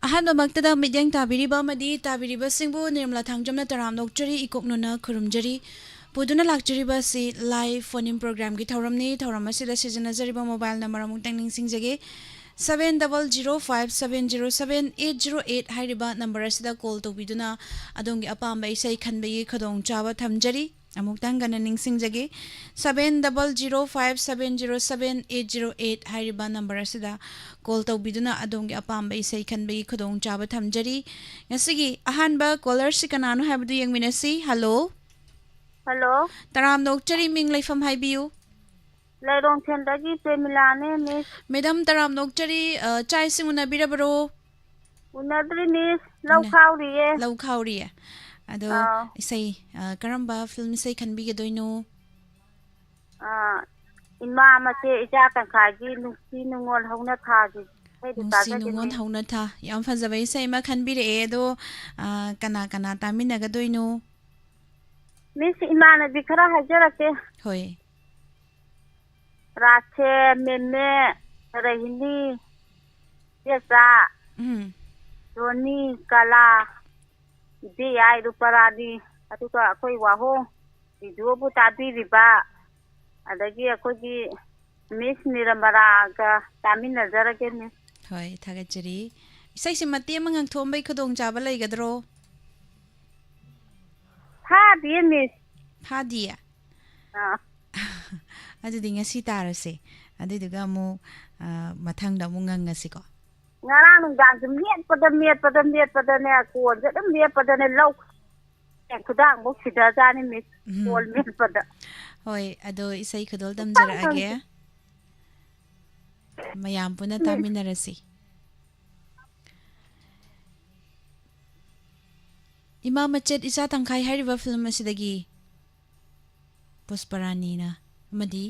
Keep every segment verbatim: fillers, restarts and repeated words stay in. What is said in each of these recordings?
ꯑꯍꯥꯟꯕꯃꯛꯇꯗ ꯃꯤꯠꯌꯦꯡ ꯇꯥꯕꯤꯔꯤꯕ ꯑꯃꯗꯤ ꯇꯥꯕꯤꯔꯤꯕꯁꯤꯡꯕꯨ ꯅꯤꯔꯃꯂꯥ ꯊꯥꯡꯖꯝꯅ ꯇꯔꯥꯝꯅ ꯑꯣꯛꯆꯔꯤ, ꯏꯀꯣꯛꯅꯅ ꯈꯨꯔꯨꯝꯖꯔꯤ꯫ ꯄꯨꯗꯨꯅ ꯂꯥꯛꯆꯔꯤꯕ ꯑꯁꯤ live phone-in program-ꯒꯤ ꯊꯧꯔꯝꯅꯤ꯫ ꯊꯧꯔꯝ ꯑꯁꯤꯗ ꯁꯤꯖꯤꯟꯅꯖꯔꯤꯕ mobile number ꯑꯃꯨꯛꯇꯪ ꯅꯤꯡꯁꯤꯡꯖꯒꯦ, seven double zero five seven zero seven eight zero eight ꯍꯥꯏꯔꯤꯕ number ꯑꯁꯤꯗ call ꯇꯧꯕꯤꯗꯨꯅ ꯑꯗꯣꯝꯒꯤ ꯑꯄꯥꯝꯕ ꯏꯁꯩ ꯈꯟꯕꯒꯤ ꯈꯨꯗꯣꯡꯆꯥꯕ ꯊꯝꯖꯔꯤ꯫ ꯑꯃꯨꯛꯇꯪ ꯍꯟꯅ ꯅꯤꯡꯁꯤꯡꯖꯒꯦ, seven double zero five seven zero seven eight zero eight ꯍꯥꯏꯔꯤꯕ number ꯑꯁꯤꯗ call ꯇꯧꯕꯤꯗꯨꯅ ꯑꯗꯣꯝꯒꯤ ꯑꯄꯥꯝꯕ ꯏꯁꯩ ꯈꯟꯕꯒꯤ ꯈꯨꯗꯣꯡꯆꯥꯕ ꯊꯝꯖꯔꯤ꯫ ꯉꯁꯤꯒꯤ ꯑꯍꯥꯟꯕ caller-ꯁꯤ ꯀꯅꯥꯅꯣ ꯍꯥꯏꯕꯗꯨ ꯌꯦꯡꯃꯤꯟꯅꯁꯤ꯫ Hello꯫ Hello꯫ ꯇꯔꯥꯝꯅ ꯑꯣꯛꯆꯔꯤ, ꯃꯤꯡ ꯂꯩꯐꯝ ꯍꯥꯏꯕꯤꯌꯨ꯫ ꯂꯩꯔꯣꯡꯊꯦꯝꯗꯒꯤ ꯄ꯭ꯔꯦꯃꯤꯂꯥꯅꯦ, Miss꯫ Madam, ꯇꯔꯥꯝꯅ ꯑꯣꯛꯆꯔꯤ, ꯑ, ꯆꯥꯛ ꯏꯁꯤꯡ ꯎꯅꯕꯤꯔꯕꯔꯣ? ꯎꯅꯗ꯭ꯔꯤ, Miss꯫ ꯂꯧ ꯎꯅ-, ꯈꯥꯎꯔꯤꯌꯦ꯫ ꯂꯧ ꯈꯥꯎꯔꯤꯌꯦ꯫ ꯑꯗꯣ ꯑꯥꯎ꯫ ꯏꯁꯩ, ꯑ, ꯀꯔꯝꯕ film ꯏꯁꯩ ꯈꯟꯕꯤꯒꯗꯣꯏꯅꯣ? ꯑ, ꯏꯃꯥ ꯃꯆꯦ ꯏꯆꯥ ꯇꯪꯈꯥꯏꯒꯤ ꯅꯨꯡꯁꯤ ꯅꯨꯡꯉꯣꯜ ꯍꯧꯅ ꯊꯥꯒꯤ ꯏꯁꯩꯗꯨ ꯅꯨꯡꯁꯤ ꯇꯥꯖꯒꯦ, ꯅꯨꯡꯉꯣꯜ Miss꯫ ꯍꯧꯅ ꯊꯥ꯫ ꯌꯥꯝ ꯐꯖꯕ ꯏꯁꯩ ꯑꯃ ꯈꯟꯕꯤꯔꯛꯑꯦ꯫ ꯑꯗꯣ, ꯑ, ꯀꯅꯥ ꯀꯅꯥ ꯇꯥꯃꯤꯟꯅꯒꯗꯣꯏꯅꯣ? Miss, ꯏꯃꯥꯟꯅꯕꯤ ꯈꯔ ꯍꯥꯏꯖꯔꯛꯀꯦ꯫ ꯍꯣꯏ꯫ ꯔꯥꯁꯦ, ꯃꯦꯃꯦ, ꯔꯍꯤꯅꯤ, ꯏꯆꯦꯆꯥ, ꯎꯝ꯫ ꯖꯣꯅꯤ, ꯀꯂꯥ, ꯏꯕꯦꯌꯥꯏ, ꯔꯨꯄꯔꯥꯅꯤ, ꯑꯗꯨꯒ ꯑꯩꯈꯣꯏ ꯋꯥꯍꯣꯡ ꯔꯦꯗꯤꯑꯣꯕꯨ ꯇꯥꯕꯤꯔꯤꯕ, ꯑꯗꯒꯤ ꯑꯩꯈꯣꯏꯒꯤ Miss ꯅꯤꯔꯃꯂꯥꯒ ꯇꯥꯃꯤꯟꯅꯖꯔꯒꯦ, Miss꯫ ꯍꯣꯏ, ꯊꯥꯒꯠꯆꯔꯤ꯫ ꯏꯁꯩꯁꯤ ꯃꯇꯦꯛ ꯑꯃ ꯉꯪꯊꯣꯛꯑꯝꯕꯒꯤ ꯈꯨꯗꯣꯡꯆꯥꯕ ꯂꯩꯒꯗ꯭ꯔꯣ? ꯐꯥꯗꯤꯌꯦ, Miss꯫ ꯐꯥꯗꯤꯌꯦ? ꯑꯥ꯫ ꯑꯗꯨꯗꯤ ꯉꯁꯤ ꯇꯥꯔꯁꯦ꯫ ꯑꯗꯨꯏꯗꯨꯒ ꯑꯃꯨꯛ, ꯑ, ꯃꯊꯪꯗ ꯑꯃꯨꯛ ꯉꯪꯉꯁꯤꯀꯣ꯫ ꯉꯔꯥꯡ ꯅꯨꯡꯗꯥꯡꯁꯨ ꯃꯦꯠꯄꯗ, ꯃꯦꯠꯄꯗ, ꯃꯦꯠꯄꯗꯅꯦ, ꯀꯣꯟꯁꯦ ꯑꯗꯨꯝ ꯃꯦꯠꯄꯗꯅꯦ, ꯂꯧ ꯈꯨꯗꯥꯡꯐꯧ ꯁꯤꯗꯖꯥꯠꯅꯤ, Miss꯫ ꯎꯝ꯫ ꯀꯣꯟ ꯃꯦꯠꯄꯗ꯫ ꯍꯣꯏ, ꯑꯗꯣ ꯏꯁꯩ ꯈꯨꯗꯣꯜ ꯁꯨꯡꯈꯪ ꯇꯝꯖꯔꯛꯑꯒꯦ꯫ ꯈꯪꯗꯦ꯫ ꯃꯌꯥꯝ ꯄꯨꯟꯅ ꯎꯝ꯫ ꯇꯥꯃꯤꯟꯅꯔꯁꯤ꯫ ꯏꯃꯥ ꯃꯆꯦꯠ ꯏꯆꯥ ꯇꯪꯈꯥꯏ ꯍꯥꯏꯔꯤꯕ film ꯑꯁꯤꯗꯒꯤ ꯄꯨꯁꯄꯔꯥꯅꯤꯅ ꯑꯃꯗꯤ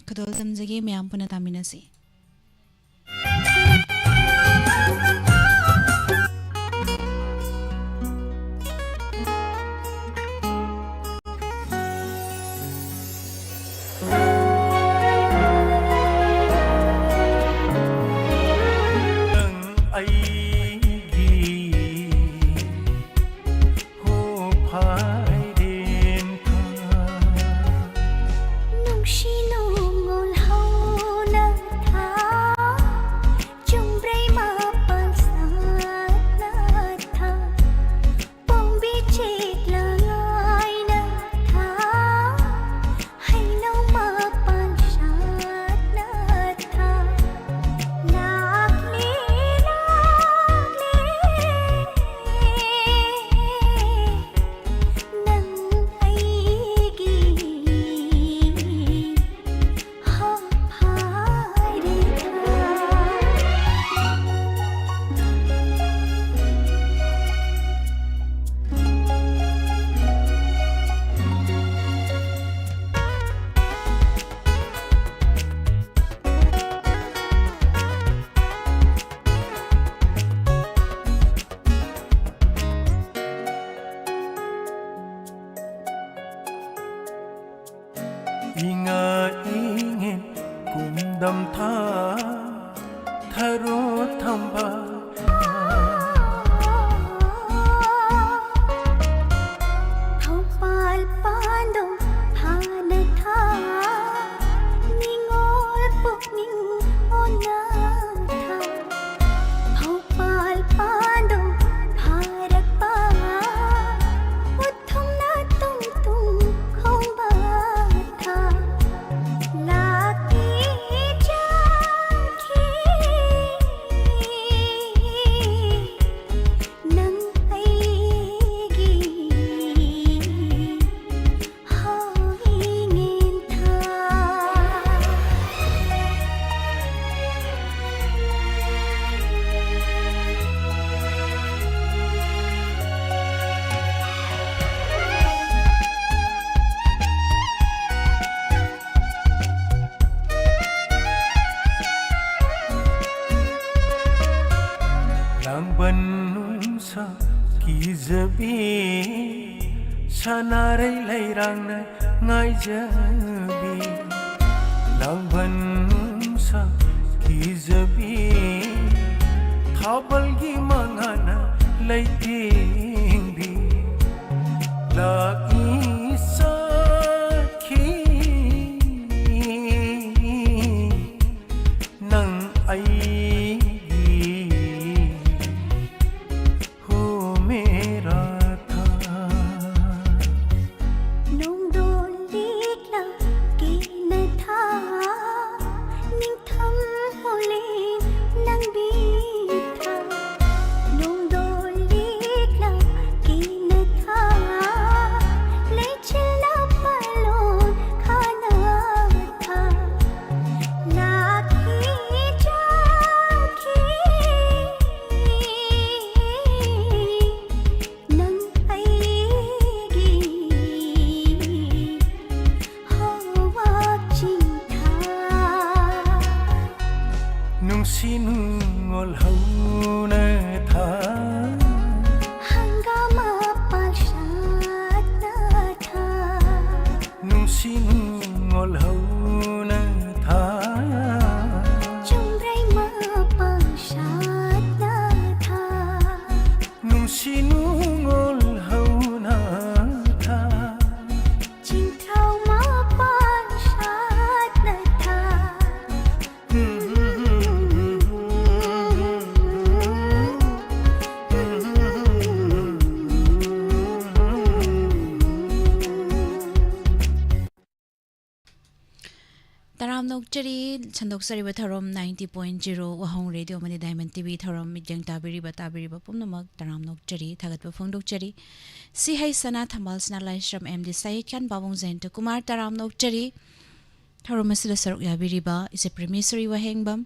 ꯈꯨꯗꯣꯜ ꯇꯝꯖꯒꯦ, ꯃꯌꯥꯝ ꯄꯨꯟꯅ ꯇꯥꯃꯤꯟꯅꯁꯤ꯫ ꯏꯉꯥ ꯏꯉꯦꯟ ꯀꯨꯝꯗꯝ ꯊꯥ ꯊꯔꯣ ꯊꯝꯕ꯫ ꯊꯧꯄꯥꯜ ꯄꯥꯟꯗꯣꯡ ꯍꯥꯟꯅ ꯊꯥ ꯅꯤꯉꯣꯜ ꯄꯨꯛꯅꯤꯡ ꯑꯣꯟꯅ ꯊꯥ꯫ ꯊꯧꯄꯥꯜ ꯄꯥꯟꯗꯣꯡ ꯐꯥꯔꯛꯄ ꯎꯊꯨꯝꯅ ꯇꯨꯝ ꯇꯨꯝ ꯈꯣꯡꯕ ꯊꯥ꯫ ꯂꯥꯛꯀꯤ ꯆꯥꯈꯤ ꯅꯪ ꯑꯩꯒꯤ ꯍꯧꯏꯉꯦꯟ ꯊꯥ꯫ ꯂꯥꯡꯕꯟ ꯅꯨꯡꯁꯥ ꯀꯤꯖꯕꯤ, ꯁꯅꯥꯔꯩ ꯂꯩꯔꯥꯡꯅ ꯉꯥꯏꯖꯕꯤ꯫ ꯂꯥꯡꯕꯟ ꯅꯨꯡꯁꯥ ꯀꯤꯖꯕꯤ, ꯊꯥꯕꯜꯒꯤ ꯃꯉꯥꯅ ꯂꯩꯇꯦꯡꯕꯤ꯫ ꯂꯥꯛꯏ ꯁꯈꯤ ꯅꯪ ꯑꯩꯒꯤ ꯍꯣ ꯃꯦꯔꯥ ꯊꯥ꯫ ꯅꯣꯡꯗꯣꯜ ꯂꯤꯛꯂꯥ ꯀꯦꯅ ꯊꯥ, ꯅꯤꯡꯊꯝ ꯍꯣꯂꯦꯟ ꯂꯪꯕꯤ ꯊꯥ꯫ ꯅꯣꯛꯆꯔꯤ, ꯁꯟꯗꯣꯛꯆꯔꯤꯕ ꯊꯧꯔꯝ ninety point zero ꯋꯥꯍꯣꯡ ꯔꯦꯗꯤꯑꯣ ꯑꯃꯗꯤ ꯗꯥꯏꯃꯟ ꯇꯤꯚꯤ ꯊꯧꯔꯝ ꯃꯤꯠꯌꯦꯡ ꯇꯥꯕꯤꯔꯤꯕ, ꯇꯥꯕꯤꯔꯤꯕ ꯄꯨꯝꯅꯃꯛ ꯇꯔꯥꯝ ꯅꯣꯛꯆꯔꯤ, ꯊꯥꯒꯠꯄ ꯐꯣꯡꯗꯣꯛꯆꯔꯤ꯫ ꯁꯤ ꯍꯩ ꯁꯅꯥ ꯊꯝꯕꯥꯜ ꯁꯅꯥ ꯂꯥꯏꯁ꯭ꯔꯝ ꯑꯦꯝ ꯗꯤ ꯁꯍꯤꯗ ꯈꯥꯟ ꯄꯥꯕꯨꯡ ꯖꯌꯟꯇ ꯀꯨꯃꯥꯔ ꯇꯔꯥꯝ ꯅꯣꯛꯆꯔꯤ꯫ ꯊꯧꯔꯝ ꯑꯁꯤꯗ ꯁꯔꯨꯛ ꯌꯥꯕꯤꯔꯤꯕ ꯏꯆꯦ ꯄ꯭ꯔꯦꯃꯦꯁꯣꯔꯤ ꯋꯥꯍꯦꯡꯕꯝ,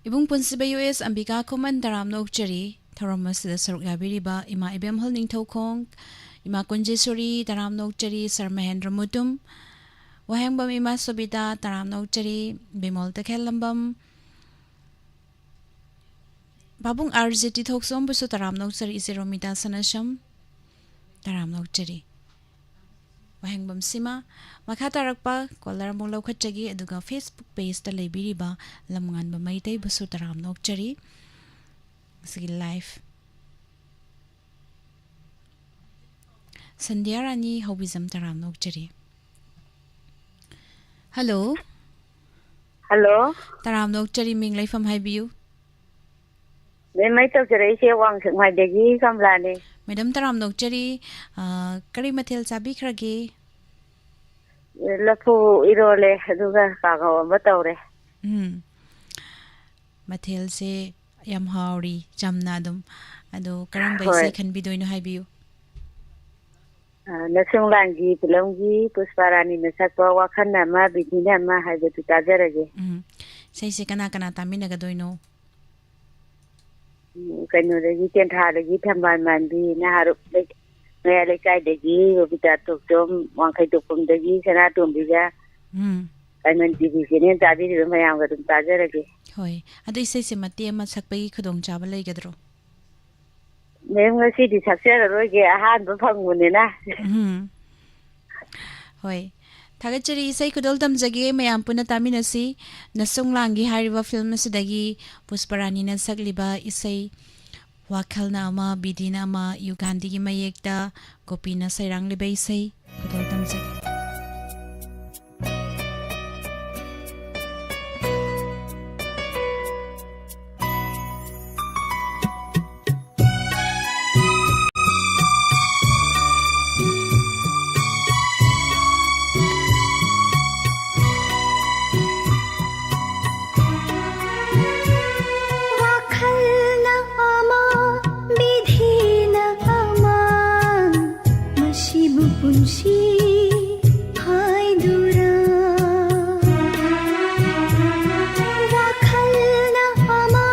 ꯏꯕꯨꯡ ꯄꯨꯟꯁꯤꯕ ꯌꯨ ꯑꯦꯁ ꯑꯝꯕꯤꯀꯥ ꯈꯨꯃꯟ ꯇꯔꯥꯝꯅ ꯑꯣꯛꯆꯔꯤ꯫ ꯊꯧꯔꯝ ꯑꯁꯤꯗ ꯁꯔꯨꯛ ꯌꯥꯕꯤꯔꯤꯕ ꯏꯃꯥ ꯏꯕꯦꯝꯍꯜ ꯅꯤꯡꯊꯧꯈꯣꯡ, ꯏꯃꯥ ꯀꯨꯟꯖꯦꯁꯣꯔꯤ ꯇꯔꯥꯝꯅ ꯑꯣꯛꯆꯔꯤ, ꯁꯔ ꯃꯍꯦꯟꯗ꯭ꯔ ꯃꯨꯇꯨꯝ, ꯋꯥꯍꯦꯡꯕꯝ ꯏꯃꯥ ꯁꯣꯕꯤꯇꯥ ꯇꯔꯥꯝꯅ ꯑꯣꯛꯆꯔꯤ, ꯕꯤꯃꯣꯜ ꯇꯈꯦꯜꯂꯝꯕꯝ, ꯄꯥꯕꯨꯡ ꯑꯥꯔ ꯖꯦ ꯇꯤ ꯊꯣꯛꯆꯣꯝꯕꯨꯁꯨ ꯇꯔꯥꯝꯅ ꯑꯣꯛꯆꯔꯤ, ꯏꯆꯦ ꯔꯣꯃꯤꯇꯥ ꯁꯅꯥꯁꯝ ꯇꯔꯥꯝꯅ ꯑꯣꯛꯆꯔꯤ꯫ ꯋꯥꯍꯦꯡꯕꯝ ꯁꯤꯃ꯫ ꯃꯈꯥ ꯇꯥꯔꯛꯄ ꯀꯣꯂꯔ ꯑꯃꯨꯛ ꯂꯧꯈꯠꯆꯒꯦ, ꯑꯗꯨꯒ ꯐꯦꯁꯕꯨꯛ ꯄꯦꯖꯇ ꯂꯩꯕꯤꯔꯤꯕ ꯂꯝꯉꯥꯟꯕ ꯃꯩꯇꯩꯕꯨꯁꯨ ꯇꯔꯥꯝꯅ ꯑꯣꯛꯆꯔꯤ꯫ ꯉꯁꯤꯒꯤ ꯂꯥꯏꯐ꯫ ꯁꯟꯙ꯭ꯌꯥ ꯔꯥꯅꯤ ꯍꯧꯕꯤꯖꯝ ꯇꯔꯥꯝꯅ ꯑꯣꯛꯆꯔꯤ꯫ ꯍꯜꯂꯣ꯫ ꯍꯜꯂꯣ꯫ ꯇꯔꯥꯝꯅ ꯑꯣꯛꯆꯔꯤ, ꯃꯤꯡ ꯂꯩꯐꯝ ꯍꯥꯏꯕꯤꯌꯨ꯫ ꯃꯦꯝ, ꯑꯩ ꯇꯧꯖꯔꯛꯏꯁꯦ ꯋꯥꯡꯁꯛꯃꯥꯏꯗꯒꯤ ꯀꯃꯂꯥꯅꯦ꯫ ꯃꯦꯗꯥꯝ ꯇꯔꯥꯝꯅ ꯑꯣꯛꯆꯔꯤ꯫ ꯑ, ꯀꯔꯤ ꯃꯊꯦꯜ ꯆꯥꯕꯤꯈ꯭ꯔꯒꯦ? ꯂꯐꯨ ꯏꯔꯣꯜꯂꯦ, ꯑꯗꯨꯒ ꯀꯥꯡꯍꯧ ꯑꯃ ꯇꯧꯔꯦ꯫ ꯎꯝ꯫ ꯃꯊꯦꯜꯁꯦ ꯌꯥꯝ ꯍꯥꯎꯔꯤ, ꯆꯝꯅ ꯑꯗꯨꯝ꯫ ꯑꯗꯣ ꯀꯔꯝꯕ ꯍꯣꯏ꯫ ꯏꯁꯩ ꯈꯟꯕꯤꯗꯣꯏꯅꯣ ꯍꯥꯏꯕꯤꯌꯨ꯫ ꯑ, ꯅꯁꯨꯡꯂꯥꯡꯒꯤ ꯐꯤꯂꯝꯒꯤ ꯄꯨꯁꯄꯥ ꯔꯥꯅꯤꯅ ꯁꯛꯄ ꯋꯥꯈꯜꯅ ꯑꯃ, ꯕꯤꯙꯤꯅ ꯑꯃ ꯍꯥꯏꯕꯗꯨ ꯇꯥꯖꯔꯒꯦ꯫ ꯎꯝ꯫ ꯏꯁꯩꯁꯦ ꯀꯅꯥ ꯀꯅꯥ ꯇꯥꯃꯤꯟꯅꯒꯗꯣꯏꯅꯣ? ꯎꯝ, ꯀꯩꯅꯣꯗꯒꯤ, ꯇꯦꯟꯊꯥꯗꯒꯤ ꯊꯝꯕꯥꯜ ꯃꯥꯟꯕꯤ, ꯅꯍꯥꯔꯨꯞ ꯂꯩ-, ꯃꯌꯥꯏ ꯂꯩꯀꯥꯏꯗꯒꯤ ꯔꯣꯕꯤꯇꯥ ꯇꯣꯛꯆꯣꯝ, ꯋꯥꯡꯈꯩ ꯇꯣꯛꯐꯝꯗꯒꯤ ꯁꯅꯥꯇꯣꯝꯕꯤꯒ ꯎꯝ꯫ ꯗꯥꯏꯃꯟ ꯇꯤꯚꯤ ꯆꯦꯅꯦꯜ ꯇꯥꯕꯤꯔꯤꯕ ꯃꯌꯥꯝꯒ ꯑꯗꯨꯝ ꯇꯥꯖꯔꯒꯦ꯫ ꯍꯣꯏ꯫ ꯑꯗꯣ ꯏꯁꯩꯁꯦ ꯃꯇꯦꯛ ꯑꯃ ꯁꯛꯄꯒꯤ ꯈꯨꯗꯣꯡꯆꯥꯕ ꯂꯩꯒꯗ꯭ꯔꯣ? ꯃꯦꯝ, ꯉꯁꯤꯗꯤ ꯁꯛꯆꯔꯔꯣꯏꯒꯦ, ꯑꯍꯥꯟꯕ ꯐꯪꯕꯅꯤꯅ꯫ ꯎꯝ꯫ ꯍꯣꯏ꯫ ꯊꯥꯒꯠꯆꯔꯤ, ꯏꯁꯩ ꯈꯨꯗꯣꯜ ꯇꯝꯖꯒꯦ, ꯃꯌꯥꯝ ꯄꯨꯟꯅ ꯇꯥꯃꯤꯟꯅꯁꯤ꯫ ꯅꯁꯨꯡꯂꯥꯡꯒꯤ ꯍꯥꯏꯔꯤꯕ ꯐꯤꯂꯝ ꯑꯁꯤꯗꯒꯤ ꯄꯨꯁꯄꯔꯥꯅꯤꯅ ꯁꯛꯂꯤꯕ ꯏꯁꯩ ꯋꯥꯈꯜꯅ ꯑꯃ, ꯕꯤꯗꯤꯅ ꯑꯃ, ꯌꯨꯒꯥꯟꯙꯤꯒꯤ ꯃꯌꯦꯛꯇ ꯒꯣꯄꯤꯅ ꯁꯩꯔꯥꯡꯂꯤꯕ ꯏꯁꯩ ꯈꯨꯗꯣꯜ ꯇꯝꯖꯒꯦ꯫ ꯄꯨꯟꯁꯤ ꯍꯥꯏꯗꯨꯔꯥ꯫ ꯋꯥꯈꯜꯅ ꯑꯃ,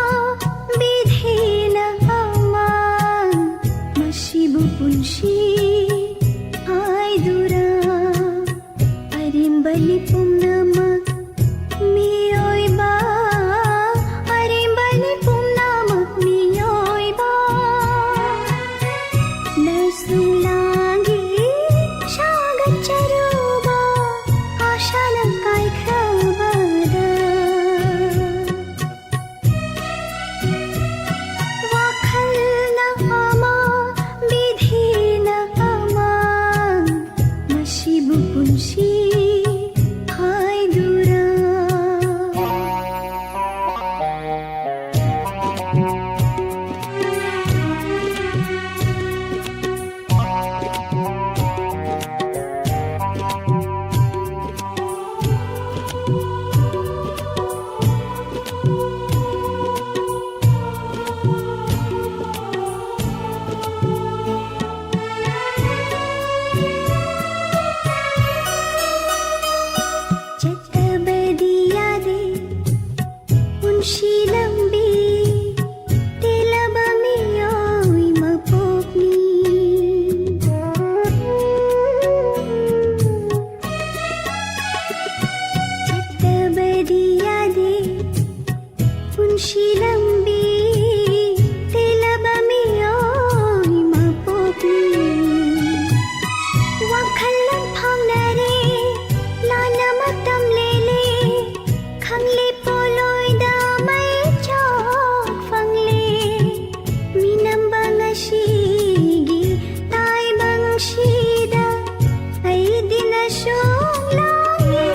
ꯕꯤꯙꯤꯅ ꯑꯃ, ꯃꯁꯤꯕꯨ ꯄꯨꯟꯁꯤ ꯍꯥꯏꯗꯨꯔꯥ꯫ ꯑꯔꯦꯝꯕꯅꯤ ꯄꯨꯝꯅꯃꯛ ꯃꯤꯑꯣꯏꯕ, ꯑꯔꯦꯝꯕꯅꯤ ꯄꯨꯝꯅꯃꯛ ꯃꯤꯑꯣꯏꯕ꯫ ꯅꯁꯨꯡꯂꯥꯡꯒꯤ ꯁꯥꯒꯠꯆꯔꯨꯕ ꯑꯥꯁꯥꯅ ꯀꯥꯏꯈ꯭ꯔꯕꯗ꯫ ꯋꯥꯈꯜꯅ ꯑꯃ, ꯕꯤꯙꯤꯅ ꯑꯃ, ꯃꯁꯤꯕꯨ ꯄꯨꯟꯁꯤ ꯍꯥꯏꯗꯨꯔꯥ꯫ ꯆꯠꯇꯕꯗꯤ ꯌꯥꯗꯦ ꯄꯨꯟꯁꯤ ꯂꯝꯕꯤ ꯇꯦꯜꯂꯕ ꯃꯤꯑꯣꯏ ꯃꯄꯣꯛꯅꯤ꯫ ꯆꯠꯇꯕꯗꯤ ꯌꯥꯗꯦ ꯄꯨꯟꯁꯤ ꯂꯝꯕꯤ ꯇꯦꯜꯂꯕ ꯃꯤꯑꯣꯏ ꯃꯄꯣꯛꯅꯤ꯫ ꯋꯥꯈꯜ ꯂꯝꯐꯥꯡꯅꯔꯦ, ꯂꯥꯟꯅ ꯃꯇꯝ ꯂꯦꯜꯂꯦ, ꯈꯪꯂꯦ ꯄꯣꯂꯣꯏꯗ ꯃꯩ ꯆꯣꯛ ꯐꯪꯂꯦ꯫ ꯃꯤꯅꯝꯕ ꯉꯁꯤꯒꯤ ꯇꯥꯏꯕꯪꯁꯤꯗ ꯑꯩꯗꯤ ꯅꯁꯨꯡ ꯂꯥꯡꯉꯤ꯫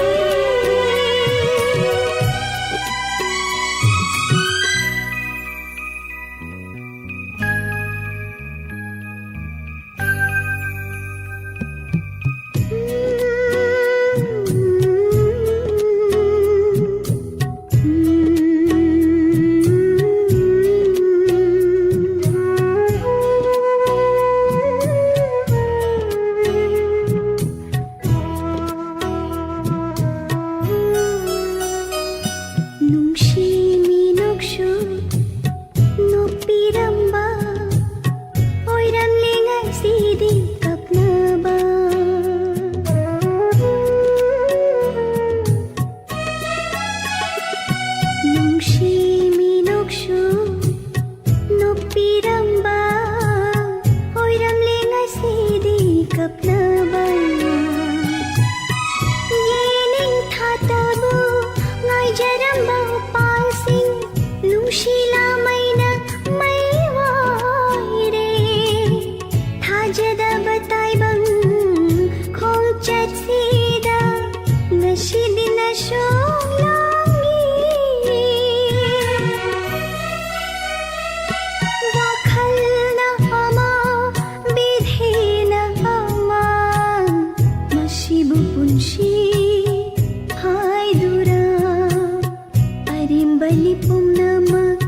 ꯑꯅꯤ ꯄꯨꯝꯅꯃꯛ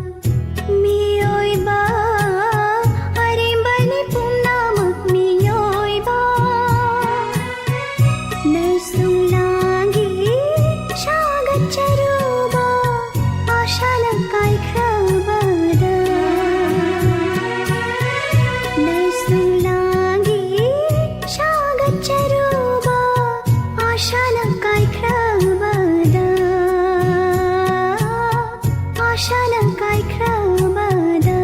ꯃꯤꯑꯣꯏꯕ, ꯑꯔꯦꯝꯕꯅꯤ ꯄꯨꯝꯅꯃꯛ ꯃꯤꯑꯣꯏꯕ꯫ ꯅꯩꯁꯨꯡꯂꯥꯡꯒꯤ ꯁꯥꯒꯠꯆꯔꯨꯕ ꯑꯥꯁꯥꯅ ꯀꯥꯏꯈ꯭ꯔꯕꯗ꯫ ꯅꯩꯁꯨꯡꯂꯥꯡꯒꯤ ꯁꯥꯒꯠꯆꯔꯨꯕ ꯑꯥꯁꯥꯅ ꯀꯥꯏꯈ꯭ꯔꯕꯗ꯫ ꯑꯥꯁꯥꯅ ꯀꯥꯏꯈ꯭ꯔꯕꯗ꯫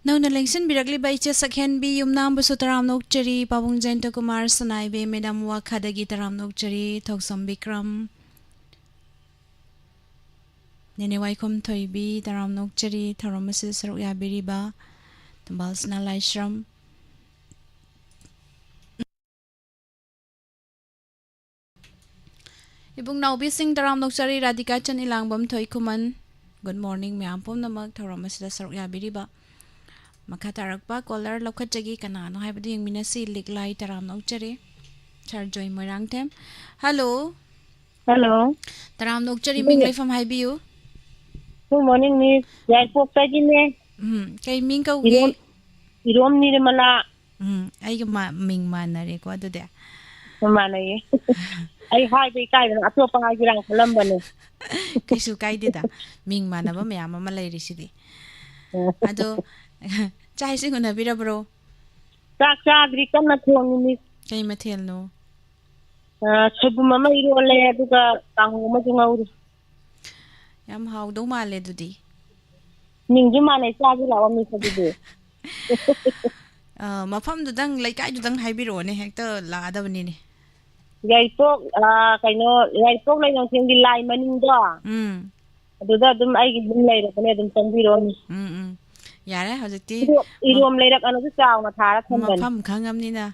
ꯅꯧꯅ ꯂꯦꯡꯁꯤꯟꯕꯤꯔꯛꯂꯤꯕ ꯏꯆꯦ ꯁꯛꯍꯦꯟꯕꯤ ꯌꯨꯝꯅꯥꯝꯕꯨꯁꯨ ꯇꯔꯥꯝꯅ ꯑꯣꯛꯆꯔꯤ, ꯄꯥꯕꯨꯡ ꯖꯌꯟꯇ ꯀꯨꯃꯥꯔ ꯁꯅꯥꯏꯕꯦꯝ ꯃꯦꯗꯥꯝ ꯋꯥꯈꯥꯗꯒꯤ ꯇꯔꯥꯝꯅ ꯑꯣꯛꯆꯔꯤ, ꯊꯧꯁꯝ ꯕꯤꯀ꯭ꯔꯝ, ꯅꯦꯅꯦ ꯋꯥꯏꯈꯣꯝ ꯊꯣꯏꯕꯤ ꯇꯔꯥꯝꯅ ꯑꯣꯛꯆꯔꯤ, ꯊꯧꯔꯝ ꯑꯁꯤꯗ ꯁꯔꯨꯛ ꯌꯥꯕꯤꯔꯤꯕ ꯇꯝꯕꯥꯜ ꯁꯅꯥ ꯂꯥꯏꯁ꯭ꯔꯝ꯫ ꯏꯕꯨꯡ ꯅꯥꯎꯕꯤꯁꯤꯡ ꯇꯔꯥꯝꯅ ꯑꯣꯛꯆꯔꯤ, ꯔꯥꯙꯤꯀꯥ ꯆꯟ, ꯏꯂꯥꯡꯕꯝ ꯊꯣꯏꯈꯨꯃꯟ꯫ Good morning ꯃꯌꯥꯝ ꯄꯨꯝꯅꯃꯛ, ꯊꯧꯔꯝ ꯑꯁꯤꯗ ꯁꯔꯨꯛ ꯌꯥꯕꯤꯔꯤꯕ꯫ ꯃꯈꯥ ꯇꯥꯔꯛꯄ caller ꯂꯧꯈꯠꯆꯒꯦ, ꯀꯅꯥꯅꯣ ꯍꯥꯏꯕꯗꯨ ꯌꯦꯡꯃꯤꯟꯅꯁꯤ꯫ ꯂꯤꯛꯂꯥꯏ ꯇꯔꯥꯝꯅ ꯑꯣꯛꯆꯔꯤ, ꯁꯥꯔ ꯖꯣꯏ ꯃꯣꯏꯔꯥꯡꯊꯦꯝ꯫ Hello꯫ Hello꯫ ꯇꯔꯥꯝꯅ ꯑꯣꯛꯆꯔꯤ, ꯃꯤꯡ ꯂꯩꯐꯝ ꯍꯥꯏꯕꯤꯌꯨ꯫ Good morning, Miss꯫ ꯌꯥꯏꯄꯣꯛꯇꯒꯤꯅꯦ꯫ ꯎꯝ, ꯀꯩ ꯃꯤꯡ ꯀꯧꯒꯦ? ꯏꯔꯣꯝ-, ꯏꯔꯣꯝ ꯅꯤꯔꯃꯂꯥ꯫ ꯎꯝ, ꯑꯩꯒ ꯃꯥ-, ꯃꯤꯡ ꯃꯥꯟꯅꯔꯦꯀꯣ ꯑꯗꯨꯗꯤ꯫ ꯃꯥꯟꯅꯩꯌꯦ꯫ ꯑꯩ ꯍꯥꯏꯕ ꯏꯀꯥꯏꯗꯅ ꯑꯇꯣꯞꯄ ꯍꯥꯏꯁꯤꯔꯥꯅ ꯈꯜꯂꯝꯕꯅꯦ꯫ ꯀꯩꯁꯨ ꯀꯥꯏꯗꯦꯗ, ꯃꯤꯡ ꯃꯥꯟꯅꯕ ꯃꯌꯥꯝ ꯑꯃ ꯂꯩꯔꯤꯁꯤꯗꯤ꯫ ꯑꯗꯣ, ꯆꯥꯛ ꯏꯁꯤꯡ ꯎꯅꯕꯤꯔꯕ꯭ꯔꯣ? ꯆꯥꯛ ꯆꯥꯗ꯭ꯔꯤ, ꯀꯟꯅ ꯊꯣꯡꯉꯤ, Miss꯫ ꯀꯩ ꯃꯊꯦꯜꯅꯣ? ꯑ, ꯁꯣꯏꯕꯨꯝ ꯑꯃ ꯏꯔꯣꯜꯂꯦ, ꯑꯗꯨꯒ ꯀꯥꯡꯍꯧ ꯑꯃꯁꯨ ꯉꯧꯔꯤ꯫ ꯌꯥꯝ ꯍꯥꯎꯗꯧ ꯃꯥꯜꯂꯦ ꯑꯗꯨꯗꯤ꯫ ꯃꯤꯡꯁꯨ ꯃꯥꯟꯅꯩ, ꯆꯥꯁꯤ ꯂꯥꯛꯑꯣ, Miss, ꯑꯗꯨꯗꯤ꯫ ꯑ, ꯃꯐꯝꯗꯨꯗꯪ, ꯂꯩꯀꯥꯏꯗꯨꯗꯪ ꯍꯥꯏꯕꯤꯔꯛꯑꯣꯅꯦ, ꯍꯦꯛꯇ ꯂꯥꯛꯑꯗꯕꯅꯤꯅꯦ꯫ ꯌꯥꯏꯔꯤꯄꯣꯛ, ꯑ, ꯀꯩꯅꯣ, ꯌꯥꯏꯔꯤꯄꯣꯛ ꯂꯩꯉꯣꯡꯊꯦꯝꯒꯤ ꯂꯥꯏ ꯃꯅꯤꯡꯗꯣ꯫ ꯎꯝ꯫ ꯑꯗꯨꯗ ꯑꯗꯨꯝ ꯑꯩꯒꯤ ꯑꯗꯨꯝ ꯂꯩꯔꯕꯅꯦ, ꯑꯗꯨꯝ ꯆꯪꯕꯤꯔꯛꯑꯣ, Miss꯫ ꯎꯝ, ꯎꯝ꯫ ꯌꯥꯔꯦ, ꯍꯧꯖꯤꯛꯇꯤ ꯏꯔꯣꯝ-, ꯃ-, ꯏꯔꯣꯝ ꯂꯩꯔꯛ ꯑꯅꯁꯨ ꯆꯥꯎꯅ ꯊꯥꯔ ꯊꯝꯕꯅꯦ꯫ ꯃꯐꯝ ꯈꯪꯉꯕꯅꯤꯅ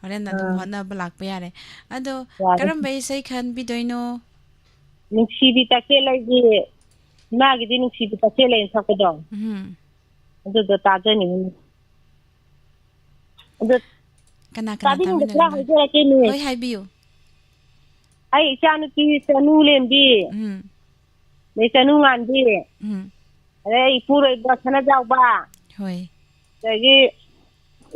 ꯍꯣꯔꯦꯟ ꯑꯗꯨꯝ ꯑꯥ꯫ ꯍꯣꯠꯅꯕ ꯂꯥꯛꯄ ꯌꯥꯔꯦ꯫ ꯑꯗꯣ ꯌꯥꯔꯦ꯫ ꯀꯔꯝꯕ ꯏꯁꯩ ꯈꯟꯕꯤꯗꯣꯏꯅꯣ? ꯅꯨꯡꯁꯤꯕꯤ ꯇꯈꯦꯜꯂꯩꯒꯤ ꯏꯃꯥꯒꯤꯗꯤ ꯅꯨꯡꯁꯤꯕꯤ ꯇꯈꯦꯜꯂꯩꯅ ꯁꯛꯄꯗꯣ꯫ ꯎꯝ꯫ ꯑꯗꯨꯗꯣ ꯇꯥꯖꯅꯤꯡꯉꯤ꯫ ꯑꯗꯨ ꯀꯅꯥ ꯀꯅꯥ ꯇꯥꯕꯤꯅꯤꯡꯕ ꯈꯔ ꯇꯥꯃꯤꯟꯅꯔꯤꯅꯣ? ꯍꯥꯏꯖꯔꯛꯀꯦꯅꯦ꯫ ꯍꯣꯏ, ꯍꯥꯏꯕꯤꯌꯨ꯫ ꯑꯩ ꯏꯆꯥꯅꯨꯄꯤ ꯆꯅꯨ ꯂꯦꯝꯕꯤ, ꯎꯝ꯫ ꯑꯗꯩ ꯆꯅꯨ ꯉꯥꯟꯕꯤ, ꯎꯝ꯫ ꯑꯗꯩ ꯑꯩ ꯏꯄꯨꯔꯣꯏꯕ ꯁꯅꯥꯖꯥꯎꯕ, ꯍꯣꯏ꯫ ꯑꯗꯒꯤ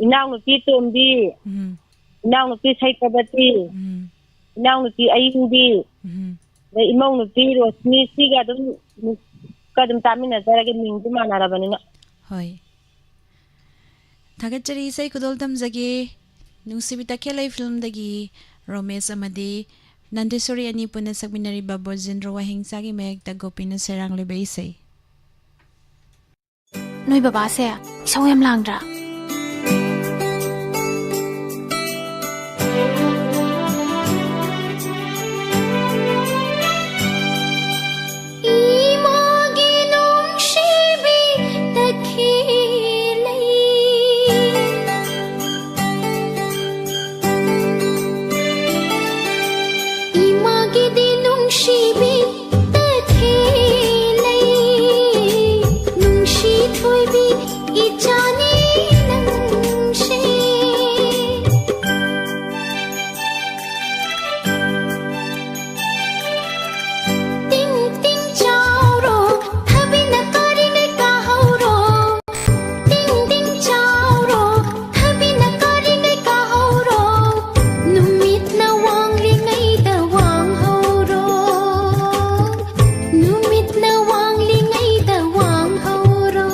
ꯏꯅꯥꯎꯅꯨꯄꯤ ꯇꯣꯝꯕꯤ, ꯎꯝ꯫ ꯏꯅꯥꯎꯅꯨꯄꯤ ꯁꯩꯇꯕꯇꯤ, ꯎꯝ꯫ ꯏꯅꯥꯎꯅꯨꯄꯤ ꯑꯌꯤꯡꯕꯤ, ꯎꯝ꯫ ꯑꯗꯩ ꯏꯃꯧ ꯅꯨꯄꯤ ꯔꯣꯁꯅꯤ, ꯁꯤꯒ ꯑꯗꯨꯝ ꯀ ꯑꯗꯨꯝ ꯇꯥꯃꯤꯟꯅꯖꯔꯒꯦ, ꯃꯤꯡꯗꯤ ꯃꯥꯟꯅꯔꯕꯅꯤꯅ꯫ ꯍꯣꯏ꯫ ꯊꯥꯒꯠꯆꯔꯤ, ꯏꯁꯩ ꯈꯨꯗꯣꯜ ꯇꯝꯖꯒꯦ꯫ ꯅꯨꯡꯁꯤꯕꯤ ꯇꯈꯦꯜꯂꯩ ꯐꯤꯂꯝꯗꯒꯤ ꯔꯣꯃꯦꯁ ꯑꯃꯗꯤ ꯅꯟꯗꯦꯁꯣꯔꯤ ꯑꯅꯤ ꯄꯨꯟꯅ ꯁꯛꯃꯤꯟꯅꯔꯤꯕ ꯕꯣꯖꯦꯟꯗ꯭ꯔꯣ ꯋꯥꯍꯦꯡꯆꯥꯒꯤ ꯃꯥꯌꯦꯛꯇ ꯒꯣꯄꯤꯅ ꯁꯩꯔꯥꯡꯂꯤꯕ ꯏꯁꯩ꯫ ꯅꯣꯏ ꯕꯕꯥꯁꯦ ꯏꯁꯧ ꯌꯥꯝ ꯂꯥꯡꯗ꯭ꯔꯥ? ꯏꯃꯥꯒꯤ ꯅꯨꯡꯁꯤꯕꯤ ꯇꯈꯦꯜꯂꯩ꯫ ꯏꯃꯥꯒꯤꯗꯤ ꯅꯨꯡꯁꯤꯕꯤ ꯇꯈꯦꯜꯂꯩ꯫ ꯅꯨꯡꯁꯤ ꯊꯣꯏꯕꯤ ꯏꯆꯥꯅꯤ ꯅꯪꯁꯦ꯫ ꯇꯤꯡ ꯇꯤꯡ ꯆꯥꯎꯔꯣ, ꯊꯕꯤꯅ ꯀꯔꯤꯅꯦ ꯀꯥꯍꯧꯔꯣ꯫ ꯇꯤꯡ ꯇꯤꯡ ꯆꯥꯎꯔꯣ, ꯊꯕꯤꯅ ꯀꯔꯤꯅꯦ ꯀꯥꯍꯧꯔꯣ꯫ ꯅꯨꯃꯤꯠꯅ ꯋꯥꯡꯂꯤꯉꯩꯗ ꯋꯥꯡꯍꯧꯔꯣ꯫ ꯅꯨꯃꯤꯠꯅ ꯋꯥꯡꯂꯤꯉꯩꯗ ꯋꯥꯡꯍꯧꯔꯣ꯫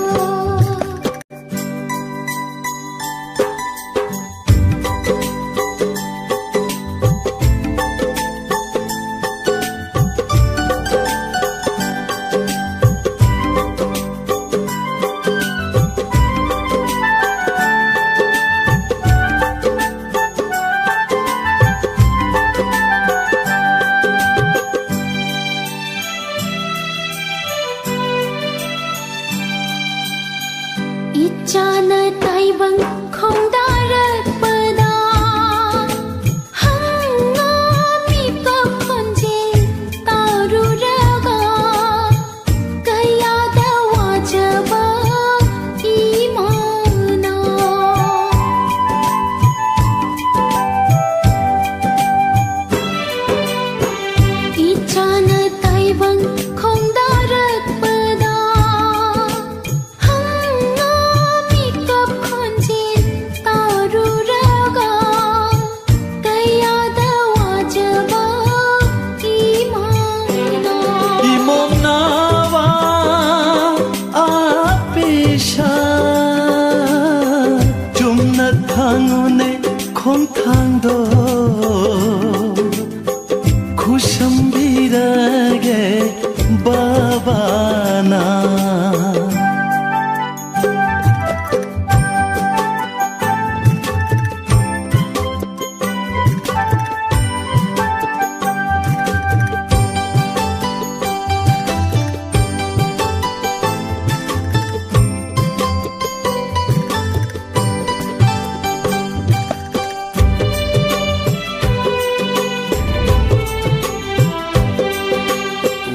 ꯏꯆꯥꯅ ꯇꯥꯏꯕꯪ ꯈꯣꯡꯗꯥꯔꯛꯄꯗ, ꯍꯪꯒꯥꯝ ꯃꯤꯀꯞ ꯈꯣꯟꯖꯦꯜ ꯇꯥꯔꯨꯔꯒ, ꯈꯣꯡꯊꯥꯡꯗꯣ ꯈꯨꯁꯝꯕꯤꯔꯒꯦ ꯕꯕꯥꯅ꯫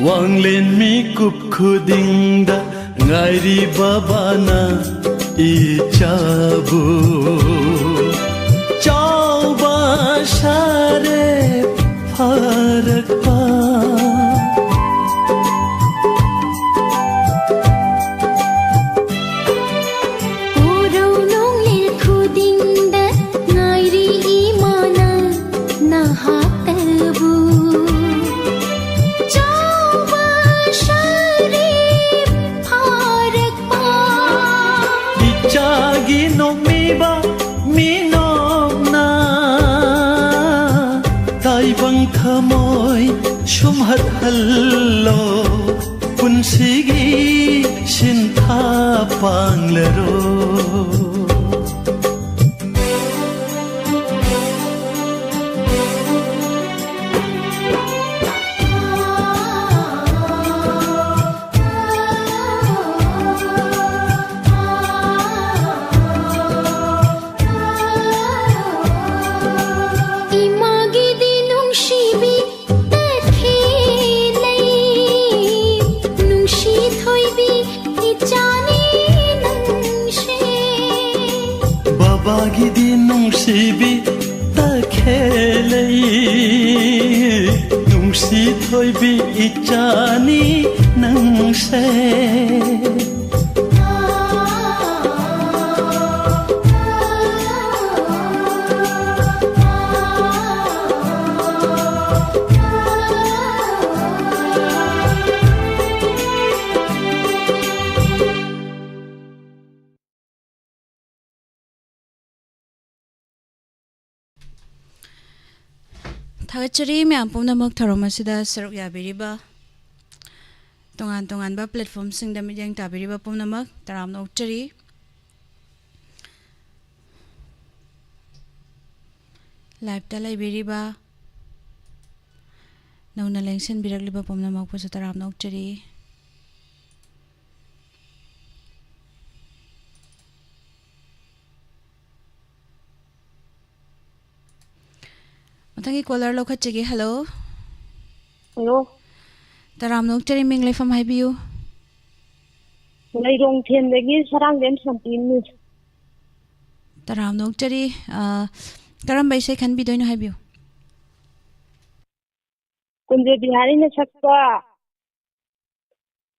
ꯋꯥꯡꯂꯦꯟ ꯃꯤꯀꯨꯞ ꯈꯨꯗꯤꯡꯗ ꯉꯥꯏꯔꯤꯕ ꯕꯥꯅ ꯏꯆꯥꯕꯨ ꯆꯥꯎꯕ ꯁꯥꯔꯦ ꯐꯥꯔꯛꯄ꯫ ꯎꯔꯧ ꯅꯣꯡꯂꯤꯜ ꯈꯨꯗꯤꯡꯗ ꯉꯥꯏꯔꯤ ꯏꯃꯥꯅ ꯅꯍꯥꯛꯇꯕꯨ꯫ ꯆꯥꯎꯕ ꯁꯔꯤꯞ ꯐꯥꯔꯛꯄ꯫ ꯏꯆꯥꯒꯤ ꯅꯣꯛꯃꯤꯕ ꯃꯤꯅꯣꯛꯅ ꯇꯥꯏꯕꯪ ꯊꯃꯣꯏ ꯁꯨꯝꯍꯠꯍꯜꯂꯣ꯫ ꯄꯨꯟꯁꯤꯒꯤ ꯁꯤꯟꯊꯥ ꯄꯥꯡꯂꯔꯣ꯫ ꯏꯃꯥꯒꯤꯗꯤ ꯅꯨꯡꯁꯤꯕꯤ ꯇꯈꯦꯜꯂꯩ, ꯅꯨꯡꯁꯤ ꯊꯣꯏꯕꯤ ꯏꯆꯥꯅꯤ ꯅꯪꯁꯦ꯫ ꯕꯕꯥꯒꯤꯗꯤ ꯅꯨꯡꯁꯤꯕꯤ ꯇꯈꯦꯜꯂꯩ, ꯅꯨꯡꯁꯤ ꯊꯣꯏꯕꯤ ꯏꯆꯥꯅꯤ ꯅꯪꯁꯦ꯫ ꯊꯥꯒꯠꯆꯔꯤ ꯃꯌꯥꯝ ꯄꯨꯝꯅꯃꯛ ꯊꯧꯔꯝ ꯑꯁꯤꯗ ꯁꯔꯨꯛ ꯌꯥꯕꯤꯔꯤꯕ, ꯇꯣꯉꯥꯟ ꯇꯣꯉꯥꯟꯕ platformꯁꯤꯡꯗ ꯃꯤꯠꯌꯦꯡ ꯇꯥꯕꯤꯔꯤꯕ ꯄꯨꯝꯅꯃꯛ ꯇꯔꯥꯝꯅ ꯑꯣꯛꯆꯔꯤ꯫ Liveꯇ ꯂꯩꯕꯤꯔꯤꯕ, ꯅꯧꯅ ꯂꯦꯡꯁꯤꯟꯕꯤꯔꯛꯂꯤꯕ ꯄꯨꯝꯅꯃꯛꯄꯨꯁꯨ ꯇꯔꯥꯝꯅ ꯑꯣꯛꯆꯔꯤ꯫ ꯃꯊꯪꯒꯤ caller ꯂꯧꯈꯠꯆꯒꯦ꯫ Hello꯫ Hello꯫ ꯇꯔꯥꯝꯅ ꯑꯣꯛꯆꯔꯤ, ꯃꯤꯡ ꯂꯩꯐꯝ ꯍꯥꯏꯕꯤꯌꯨ꯫ ꯂꯩꯔꯣꯡꯊꯦꯝꯗꯒꯤ ꯁꯔꯥꯡꯕꯦꯝ ꯁꯥꯟꯇꯤꯅꯤ꯫ ꯇꯔꯥꯝꯅ ꯑꯣꯛꯆꯔꯤ꯫ ꯑ, ꯀꯔꯝꯕ ꯏꯁꯩ ꯈꯟꯕꯤꯗꯣꯏꯅꯣ ꯍꯥꯏꯕꯤꯌꯨ꯫ ꯀꯨꯟꯖ ꯕꯤꯍꯥꯔꯤꯅ ꯁꯛꯄ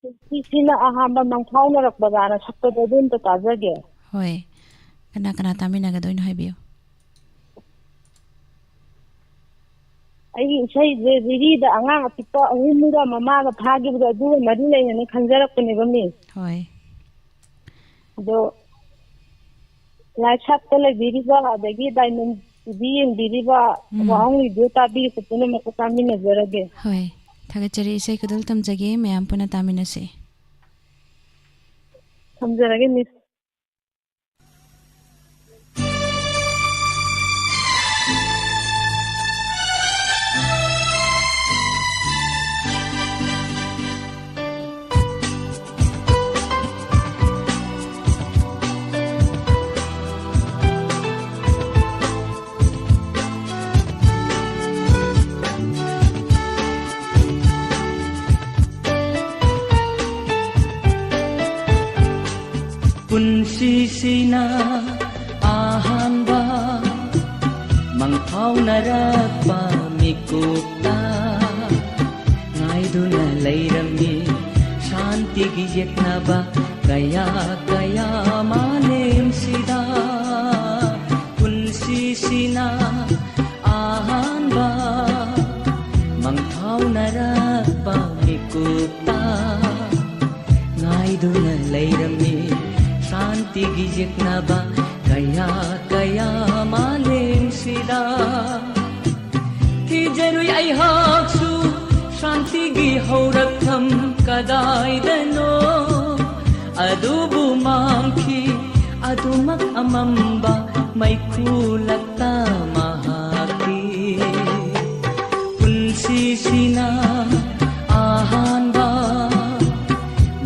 ꯄꯨꯟꯁꯤꯁꯤꯅ ꯑꯍꯥꯟꯕ ꯃꯪꯐꯥꯎꯅꯔꯛꯄꯗꯅ ꯁꯛꯄꯗꯣ ꯑꯗꯨ ꯑꯝꯇ ꯇꯥꯖꯒꯦ꯫ ꯍꯣꯏ, ꯀꯅꯥ ꯀꯅꯥ ꯇꯥꯃꯤꯟꯅꯒꯗꯣꯏꯅꯣ ꯍꯥꯏꯕꯤꯌꯨ꯫ ꯑꯩꯒꯤ ꯏꯁꯩꯁꯦ ꯖꯤꯔꯤꯗ ꯑꯉꯥꯡ ꯑꯄꯤꯛꯄ ꯑꯍꯨꯝꯒ ꯃꯃꯥꯒ ꯐꯥꯈꯤꯕꯗꯣ ꯑꯗꯨꯒ ꯃꯔꯤ ꯂꯩꯅꯅ ꯈꯟꯖꯔꯛꯄꯅꯦꯕ, ꯃꯤ꯫ ꯍꯣꯏ꯫ ꯑꯗꯣ live shopꯇ ꯂꯩꯕꯤꯔꯤꯕ, ꯑꯗꯒꯤ Diamond TV ꯌꯦꯡꯕꯤꯔꯤꯕ, ꯎꯝ꯫ ꯋꯥꯍꯪ video ꯇꯥꯕꯤꯔꯤꯕ ꯄꯨꯝꯅꯃꯛꯀ ꯇꯥꯃꯤꯟꯅꯖꯔꯒꯦ꯫ ꯍꯣꯏ, ꯊꯥꯒꯠꯆꯔꯤ꯫ ꯏꯁꯩ ꯈꯨꯗꯣꯜ ꯇꯝꯖꯒꯦ, ꯃꯌꯥꯝ ꯄꯨꯟꯅ ꯇꯥꯃꯤꯟꯅꯁꯤ꯫ ꯊꯝꯖꯔꯒꯦ, miss꯫ ꯄꯨꯟꯁꯤꯁꯤꯅ ꯑꯍꯥꯟꯕ ꯃꯪꯐꯥꯎꯅꯔꯛꯄ ꯃꯤꯀꯨꯞꯇ ꯉꯥꯏꯗꯨꯅ ꯂꯩꯔꯝꯃꯤ ꯁꯥꯟꯇꯤꯒꯤ ꯌꯦꯛꯅꯕ ꯀꯌꯥ ꯀꯌꯥ ꯃꯥꯂꯦꯝꯁꯤꯗ꯫ ꯄꯨꯟꯁꯤꯁꯤꯅ ꯑꯍꯥꯟꯕ ꯃꯪꯐꯥꯎꯅꯔꯛꯄ ꯃꯤꯀꯨꯞꯇ ꯉꯥꯏꯗꯨꯅ ꯂꯩꯔꯝꯃꯤ ꯁꯥꯟꯇꯤꯒꯤ ꯌꯦꯛꯅꯕ ꯀꯌꯥ ꯀꯌꯥ ꯃꯥꯂꯦꯝꯁꯤꯗ꯫ ꯊꯤꯗ ꯆꯔꯨꯏ ꯑꯩꯍꯥꯛꯁꯨ ꯁꯥꯟꯇꯤꯒꯤ ꯍꯧꯔꯛꯐꯝ ꯀꯗꯥꯏꯗꯅꯣ? ꯑꯗꯨꯕꯨ ꯃꯥꯡꯈꯤ ꯑꯗꯨꯃꯛ ꯑꯃꯝꯕ ꯃꯩꯈꯨ ꯂꯛꯇ ꯃꯍꯥꯛꯀꯤ ꯄꯨꯟꯁꯤꯁꯤꯅ ꯑꯍꯥꯟꯕ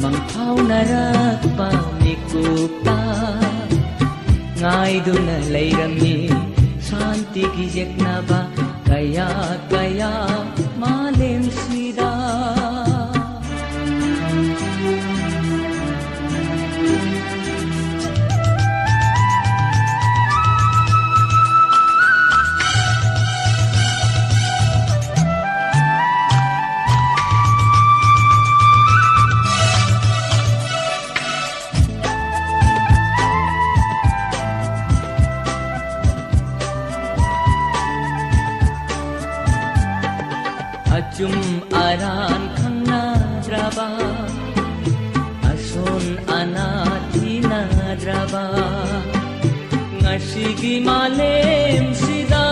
ꯃꯪꯐꯥꯎꯅꯔꯛꯄ ꯃꯤꯀꯨꯞꯇ ꯉꯥꯏꯗꯨꯅ ꯂꯩꯔꯝꯃꯤ ꯁꯥꯟꯇꯤꯒꯤ ꯌꯦꯛꯅꯕ ꯀꯌꯥ ꯀꯌꯥ ꯃꯥꯂꯦꯝꯁꯤꯗ꯫ ꯑꯆꯨꯝ ꯑꯔꯥꯟ ꯈꯪꯅꯗ꯭ꯔꯕ, ꯑꯁꯣꯟ ꯑꯅꯥ ꯊꯤꯅꯗ꯭ꯔꯕ, ꯉꯁꯤꯒꯤ ꯃꯥꯂꯦꯝꯁꯤꯗ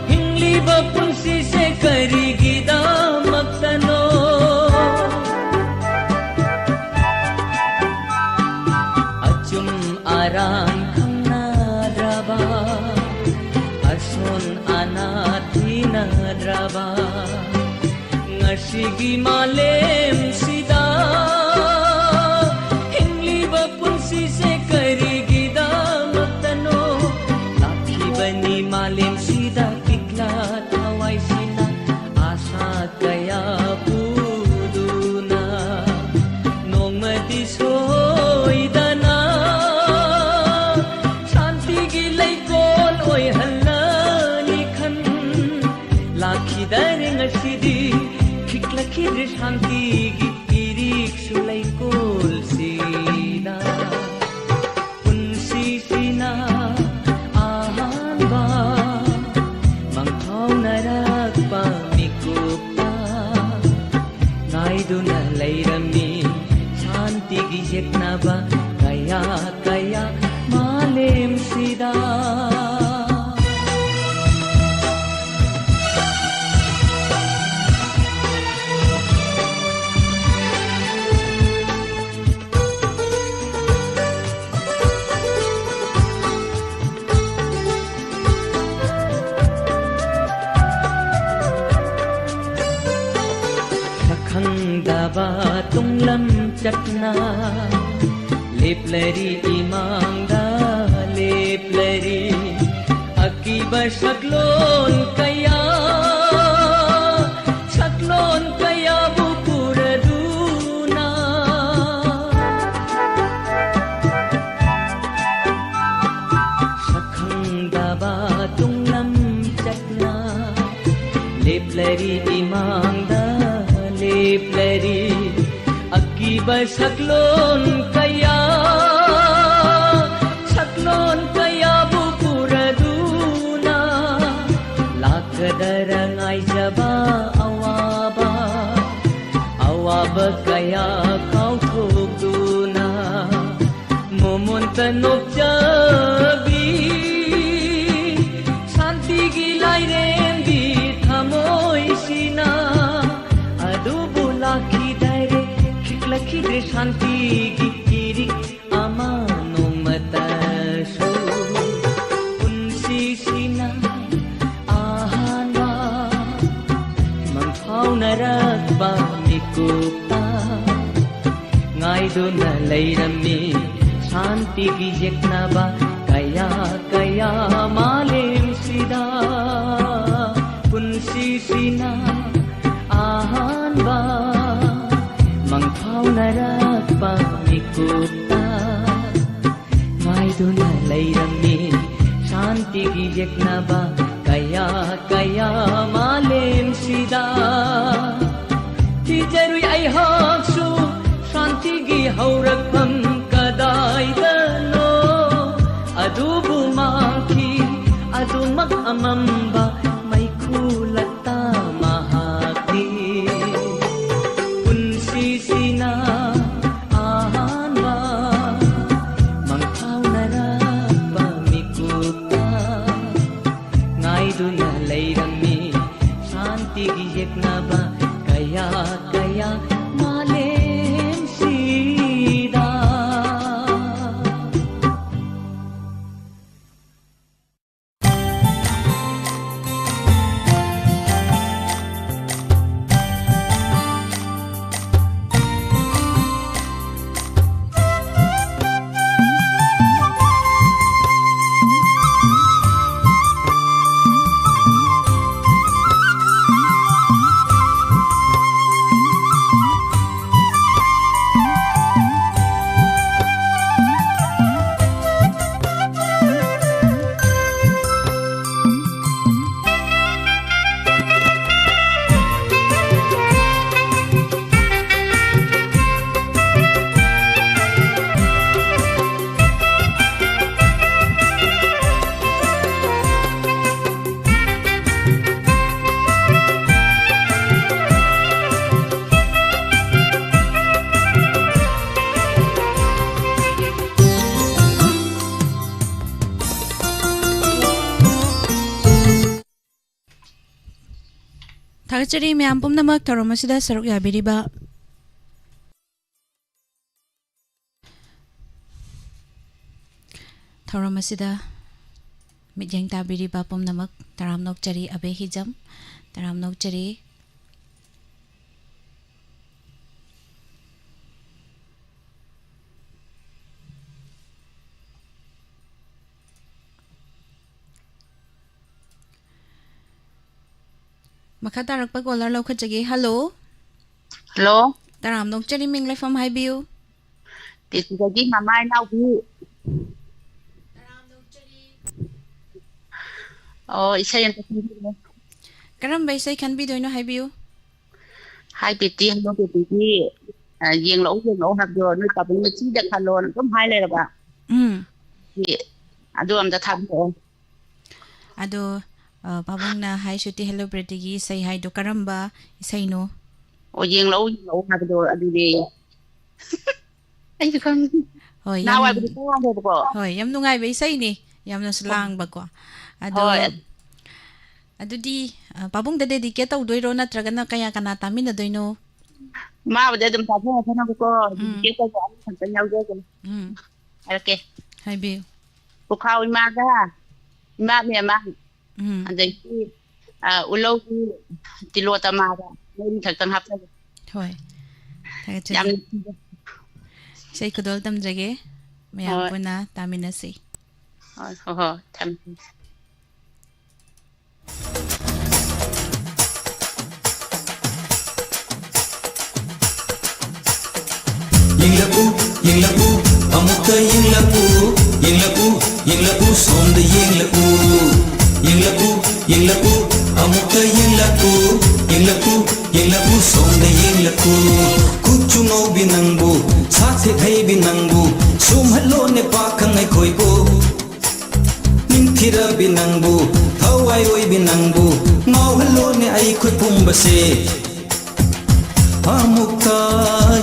ꯍꯤꯡꯂꯤꯕ ꯄꯨꯟꯁꯤꯁꯦ ꯀꯔꯤꯒꯤꯗꯃꯛꯇꯅꯣ? ꯑꯆꯨꯝ ꯑꯔꯥꯟ ꯈꯪꯅꯗ꯭ꯔꯕ, ꯑꯁꯣꯟ ꯑꯅꯥ ꯊꯤꯅꯗ꯭ꯔꯕ, ꯉꯁꯤꯒꯤ ꯃꯥꯂꯦꯝꯁꯤꯗ ꯍꯤꯡꯂꯤꯕ ꯄꯨꯟꯁꯤꯁꯦ ꯀꯔꯤꯒꯤꯗꯃꯛꯇꯅꯣ? ꯂꯥꯛꯈꯤꯕꯅꯤ ꯃꯥꯂꯦꯝꯁꯤꯗ ꯄꯤꯛꯂꯥ ꯊꯋꯥꯏꯁꯤꯅ ꯑꯥꯁꯥ ꯀꯌꯥ ꯄꯨꯗꯨꯅ꯫ ꯅꯣꯡꯃꯗꯤ ꯁꯣꯏꯗꯅ ꯁꯥꯟꯇꯤꯒꯤ ꯂꯩꯀꯣꯜ ꯑꯣꯏꯍꯜꯂꯅꯤ ꯈꯟ꯫ ꯂꯥꯛꯈꯤꯗꯔꯦ ꯉꯁꯤꯗꯤ, ꯈꯤꯛꯂꯛꯈꯤꯗ꯭ꯔꯦ ꯁꯥꯟꯇꯤꯒꯤ ꯏꯔꯤꯛꯁꯨ ꯂꯩꯀꯣꯜꯁꯤꯗ꯫ ꯄꯨꯟꯁꯤꯁꯤꯅ ꯑꯍꯥꯟꯕ ꯃꯪꯐꯥꯎꯅꯔꯛꯄ ꯃꯤꯀꯨꯞꯇ ꯉꯥꯏꯗꯨꯅ ꯂꯩꯔꯝꯃꯤ ꯁꯥꯟꯇꯤꯒꯤ ꯌꯦꯛꯅꯕ ꯀꯌꯥ ꯀꯌꯥ ꯃꯥꯂꯦꯝꯁꯤꯗ꯫ ꯂꯦꯞꯂꯔꯤ ꯏꯃꯥꯡꯗ ꯂꯦꯞꯂꯔꯤ ꯑꯀꯤꯕ ꯁꯛꯂꯣꯟ ꯀꯌꯥ, ꯁꯛꯂꯣꯟ ꯀꯌꯥꯕꯨ ꯄꯨꯔꯗꯨꯅ꯫ ꯁꯛꯈꯪꯗꯕ ꯇꯨꯡꯂꯝ ꯆꯠꯅ ꯂꯦꯞꯂꯔꯤ ꯏꯃꯥꯡꯗ ꯂꯦꯞꯂꯔꯤ ꯑꯀꯤꯕ ꯁꯛꯂꯣꯟ ꯀꯌꯥ, ꯁꯛꯂꯣꯟ ꯀꯌꯥꯕꯨ ꯄꯨꯔꯗꯨꯅ ꯂꯥꯛꯀꯗꯔ ꯉꯥꯏꯖꯕ ꯑꯋꯥꯕ, ꯑꯋꯥꯕ ꯀꯌꯥ ꯀꯥꯎꯊꯣꯛꯇꯨꯅ ꯃꯣꯃꯣꯟꯇ ꯅꯣꯛꯆꯕꯤ ꯁꯥꯟꯇꯤꯒꯤ ꯂꯥꯏꯔꯦꯝꯕꯤ ꯊꯃꯣꯏꯁꯤꯅ꯫ ꯑꯗꯨꯕꯨ ꯂꯥꯛꯈꯤꯗꯔꯦ, ꯈꯤꯛꯂꯛꯈꯤꯗ꯭ꯔꯦ ꯁꯥꯟꯇꯤꯒꯤ ꯏꯔꯤꯛ ꯑꯃ ꯅꯣꯡꯃꯇꯁꯨ꯫ ꯄꯨꯟꯁꯤꯁꯤꯅ ꯑꯍꯥꯟꯕ ꯃꯪꯐꯥꯎꯅꯔꯛꯄ ꯃꯤꯀꯨꯞꯇ ꯉꯥꯏꯗꯨꯅ ꯂꯩꯔꯝꯃꯤ ꯁꯥꯟꯇꯤꯒꯤ ꯌꯦꯛꯅꯕ ꯀꯌꯥ ꯀꯌꯥ ꯃꯥꯂꯦꯝꯁꯤꯗ꯫ ꯄꯨꯟꯁꯤꯁꯤꯅ ꯑꯍꯥꯟꯕ ꯃꯪꯐꯥꯎꯅꯔꯛꯄ ꯃꯤꯀꯨꯞꯇ ꯉꯥꯏꯗꯨꯅ ꯂꯩꯔꯝꯃꯤ ꯁꯥꯟꯇꯤꯒꯤ ꯌꯦꯛꯅꯕ ꯀꯌꯥ ꯀꯌꯥ ꯃꯥꯂꯦꯝꯁꯤꯗ꯫ ꯊꯤꯖꯔꯨꯏ ꯑꯩꯍꯥꯛꯁꯨ ꯁꯥꯟꯇꯤꯒꯤ ꯍꯧꯔꯛꯐꯝ ꯀꯗꯥꯏꯗꯅꯣ꯫ ꯑꯗꯨꯕꯨ ꯃꯥꯡꯈꯤ ꯑꯗꯨꯃꯛ ꯑꯃꯝꯕ ꯃꯩꯈꯨ ꯂꯛꯇ ꯃꯍꯥꯛꯇꯤ꯫ ꯄꯨꯟꯁꯤꯁꯤꯅ ꯑꯍꯥꯟꯕ ꯃꯪꯐꯥꯎꯅꯔꯛꯄ ꯃꯤꯀꯨꯞꯇ ꯉꯥꯏꯗꯨꯅ ꯂꯩꯔꯝꯃꯤ ꯁꯥꯟꯇꯤꯒꯤ ꯌꯦꯛꯅꯕ ꯀꯌꯥ ꯀꯌꯥ ꯃꯥꯂꯦꯝꯁꯤꯗ꯫ ꯀꯆꯦꯔꯤ ꯃꯌꯥꯝ ꯄꯨꯝꯅꯃꯛ ꯊꯧꯔꯝ ꯑꯁꯤꯗ ꯁꯔꯨꯛ ꯌꯥꯕꯤꯔꯤꯕ, ꯊꯧꯔꯝ ꯑꯁꯤꯗ ꯃꯤꯠꯌꯦꯡ ꯇꯥꯕꯤꯔꯤꯕ ꯄꯨꯝꯅꯃꯛ ꯇꯔꯥꯝꯅ ꯑꯣꯛꯆꯔꯤ꯫ ꯑꯕꯦ ꯍꯤꯖꯝ, ꯇꯔꯥꯝꯅ ꯑꯣꯛꯆꯔꯤ꯫ ꯃꯈꯥ ꯇꯥꯔꯛꯄ ꯀꯣꯂꯔ ꯂꯧꯈꯠꯆꯒꯦ꯫ ꯍꯜꯂꯣ꯫ ꯍꯜꯂꯣ꯫ ꯇꯔꯥꯝꯅ ꯑꯣꯛꯆꯔꯤ, ꯃꯤꯡ ꯂꯩꯐꯝ ꯍꯥꯏꯕꯤꯌꯨ꯫ ꯇꯦꯆꯨꯗꯒꯤ ꯃꯃꯥ ꯏꯅꯥꯎꯕꯤ꯫ ꯑꯣ, ꯏꯁꯩ ꯑꯝꯇ ꯈꯟꯕꯤꯔꯣ꯫ ꯀꯔꯝꯕ ꯏꯁꯩ ꯈꯟꯕꯤꯗꯣꯏꯅꯣ ꯍꯥꯏꯕꯤꯌꯨ꯫ ꯍꯥꯏ ꯕꯦꯇꯤ, ꯍꯜꯂꯣ ꯕꯦꯇꯤꯒꯤ, ꯑ, ꯌꯦꯡꯂꯛꯎ, ꯌꯦꯡꯂꯛꯎ ꯍꯥꯏꯕꯗꯣ ꯅꯣꯏ ꯄꯥꯕꯨꯡꯅ ꯆꯤꯗ ꯈꯜꯂꯣꯅ ꯑꯗꯨꯝ ꯍꯥꯏ ꯂꯩꯔꯕ꯫ ꯎꯝ꯫ ꯑꯗꯨ ꯑꯝꯇ ꯊꯥꯕꯤꯔꯛꯑꯣ꯫ ꯑꯗꯣ, ꯑ, ꯄꯥꯕꯨꯡꯅ ꯍꯥꯏ ꯁ꯭ꯋꯤꯇꯤ ꯍꯦꯂꯣ ꯕ꯭ꯔꯦꯗꯤꯒꯤ ꯏꯁꯩ ꯍꯥꯏꯗꯣ ꯀꯔꯝꯕ ꯏꯁꯩꯅꯣ? ꯑꯣ, ꯌꯦꯡꯂꯛꯎ, ꯌꯦꯡꯂꯛꯎ ꯍꯥꯏꯕꯗꯣ ꯑꯗꯨꯅꯦ꯫ ꯑꯩꯁꯨ ꯈꯪꯗꯦ꯫ ꯍꯣꯏ, ꯌꯥꯝ, ꯅꯍꯥꯟꯋꯥꯏꯕꯨꯗꯤ ꯈꯔ ꯋꯥꯡꯉꯦꯕꯀꯣ꯫ ꯍꯣꯏ, ꯌꯥꯝ ꯅꯨꯡꯉꯥꯏꯕ ꯏꯁꯩꯅꯤ, ꯌꯥꯝꯅꯁꯨ ꯍꯣꯏ꯫ ꯂꯥꯡꯕꯀꯣ꯫ ꯑꯗꯣ, ꯍꯣꯏ꯫ ꯑꯗꯨꯗꯤ, ꯑ, ꯄꯥꯕꯨꯡꯗ ꯗꯦꯗꯤꯀꯦꯠ ꯇꯧꯗꯣꯏꯔꯣ, ꯅꯠꯇ꯭ꯔꯒꯅ ꯀꯌꯥ ꯀꯅꯥ ꯇꯥꯃꯤꯟꯅꯗꯣꯏꯅꯣ? ꯃꯥꯕꯨꯗꯤ ꯑꯗꯨꯝ ꯇꯥꯖꯔꯁꯅꯨꯀꯣ, ꯎꯝ꯫ ꯗꯦꯗꯤꯀꯦꯠ ꯇꯧꯕ ꯑꯃꯈꯛꯇꯪ ꯌꯥꯎꯖꯒꯦ꯫ ꯎꯝ꯫ ꯍꯥꯏꯔꯛꯀꯦ꯫ ꯍꯥꯏꯕꯤꯌꯨ꯫ ꯄꯨꯈꯥꯎ ꯏꯃꯥꯒ, ꯏꯃꯥ ꯃꯦꯝꯃ, ꯎꯝ꯫ ꯑꯗꯒꯤ, ꯑ, ꯎꯂꯧꯒꯤ ꯇꯤꯂꯣꯇꯃꯥꯒ ꯃꯣꯏ ꯑꯅꯤꯈꯛꯇꯪ ꯍꯥꯞꯆꯒꯦ꯫ ꯍꯣꯏ꯫ ꯊꯥꯒꯠꯆꯔꯤ꯫ ꯌꯥꯝ ꯅꯨꯡꯁꯤꯖꯩ꯫ ꯏꯁꯩ ꯈꯨꯗꯣꯜ ꯇꯝꯖꯒꯦ꯫ ꯃꯌꯥꯝ ꯍꯣꯏ꯫ ꯄꯨꯟꯅ ꯇꯥꯃꯤꯟꯅꯁꯤ꯫ ꯍꯣꯏ, ꯍꯣꯏ, ꯍꯣꯏ꯫ ꯊꯝꯃꯦ, ꯊꯝꯃꯦ꯫ ꯌꯦꯡꯂꯛꯎ, ꯌꯦꯡꯂꯛꯎ, ꯑꯃꯨꯛꯇ ꯌꯦꯡꯂꯛꯎ, ꯌꯦꯡꯂꯛꯎ, ꯌꯦꯡꯂꯛꯎ, ꯁꯣꯝꯗ ꯌꯦꯡꯂꯛꯎ꯫ ꯌꯦꯡꯂꯛꯎ, ꯌꯦꯡꯂꯛꯎ, ꯑꯃꯨꯛꯇ ꯌꯦꯡꯂꯛꯎ, ꯌꯦꯡꯂꯛꯎ, ꯌꯦꯡꯂꯛꯎ, ꯁꯣꯝꯗ ꯌꯦꯡꯂꯛꯎ꯫ ꯀꯨꯆꯨ ꯉꯧꯕꯤ ꯅꯪꯕꯨ, ꯁꯥꯊꯤ ꯍꯩꯕꯤ ꯅꯪꯕꯨ, ꯁꯨꯝꯍꯠꯂꯣꯅꯦ ꯄꯥꯈꯪ ꯑꯩꯈꯣꯏꯕꯨ꯫ ꯅꯤꯡꯊꯤꯔꯕꯤ ꯅꯪꯕꯨ, ꯊꯋꯥꯏ ꯑꯣꯏꯕꯤ ꯅꯪꯕꯨ, ꯉꯥꯎꯍꯜꯂꯣꯅꯦ ꯑꯩꯈꯣꯏ ꯄꯨꯝꯕꯁꯦ꯫ ꯑꯃꯨꯛꯇ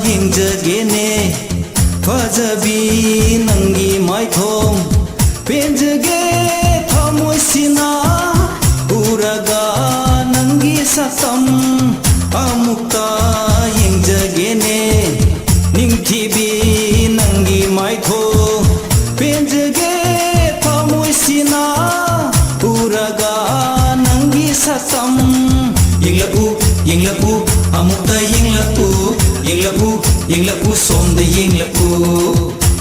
ꯌꯦꯡꯖꯒꯦꯅꯦ, ꯐꯖꯕꯤ ꯅꯪꯒꯤ ꯃꯥꯏꯊꯣꯡ꯫ ꯄꯦꯟꯖꯒꯦ ꯊꯃꯣꯏꯁꯤꯅ ꯎꯔꯒ ꯅꯪꯒꯤ ꯁꯛꯇꯝ꯫ ꯌꯦꯡꯂꯛꯎ, ꯁꯣꯝꯗ ꯌꯦꯡꯂꯛꯎ,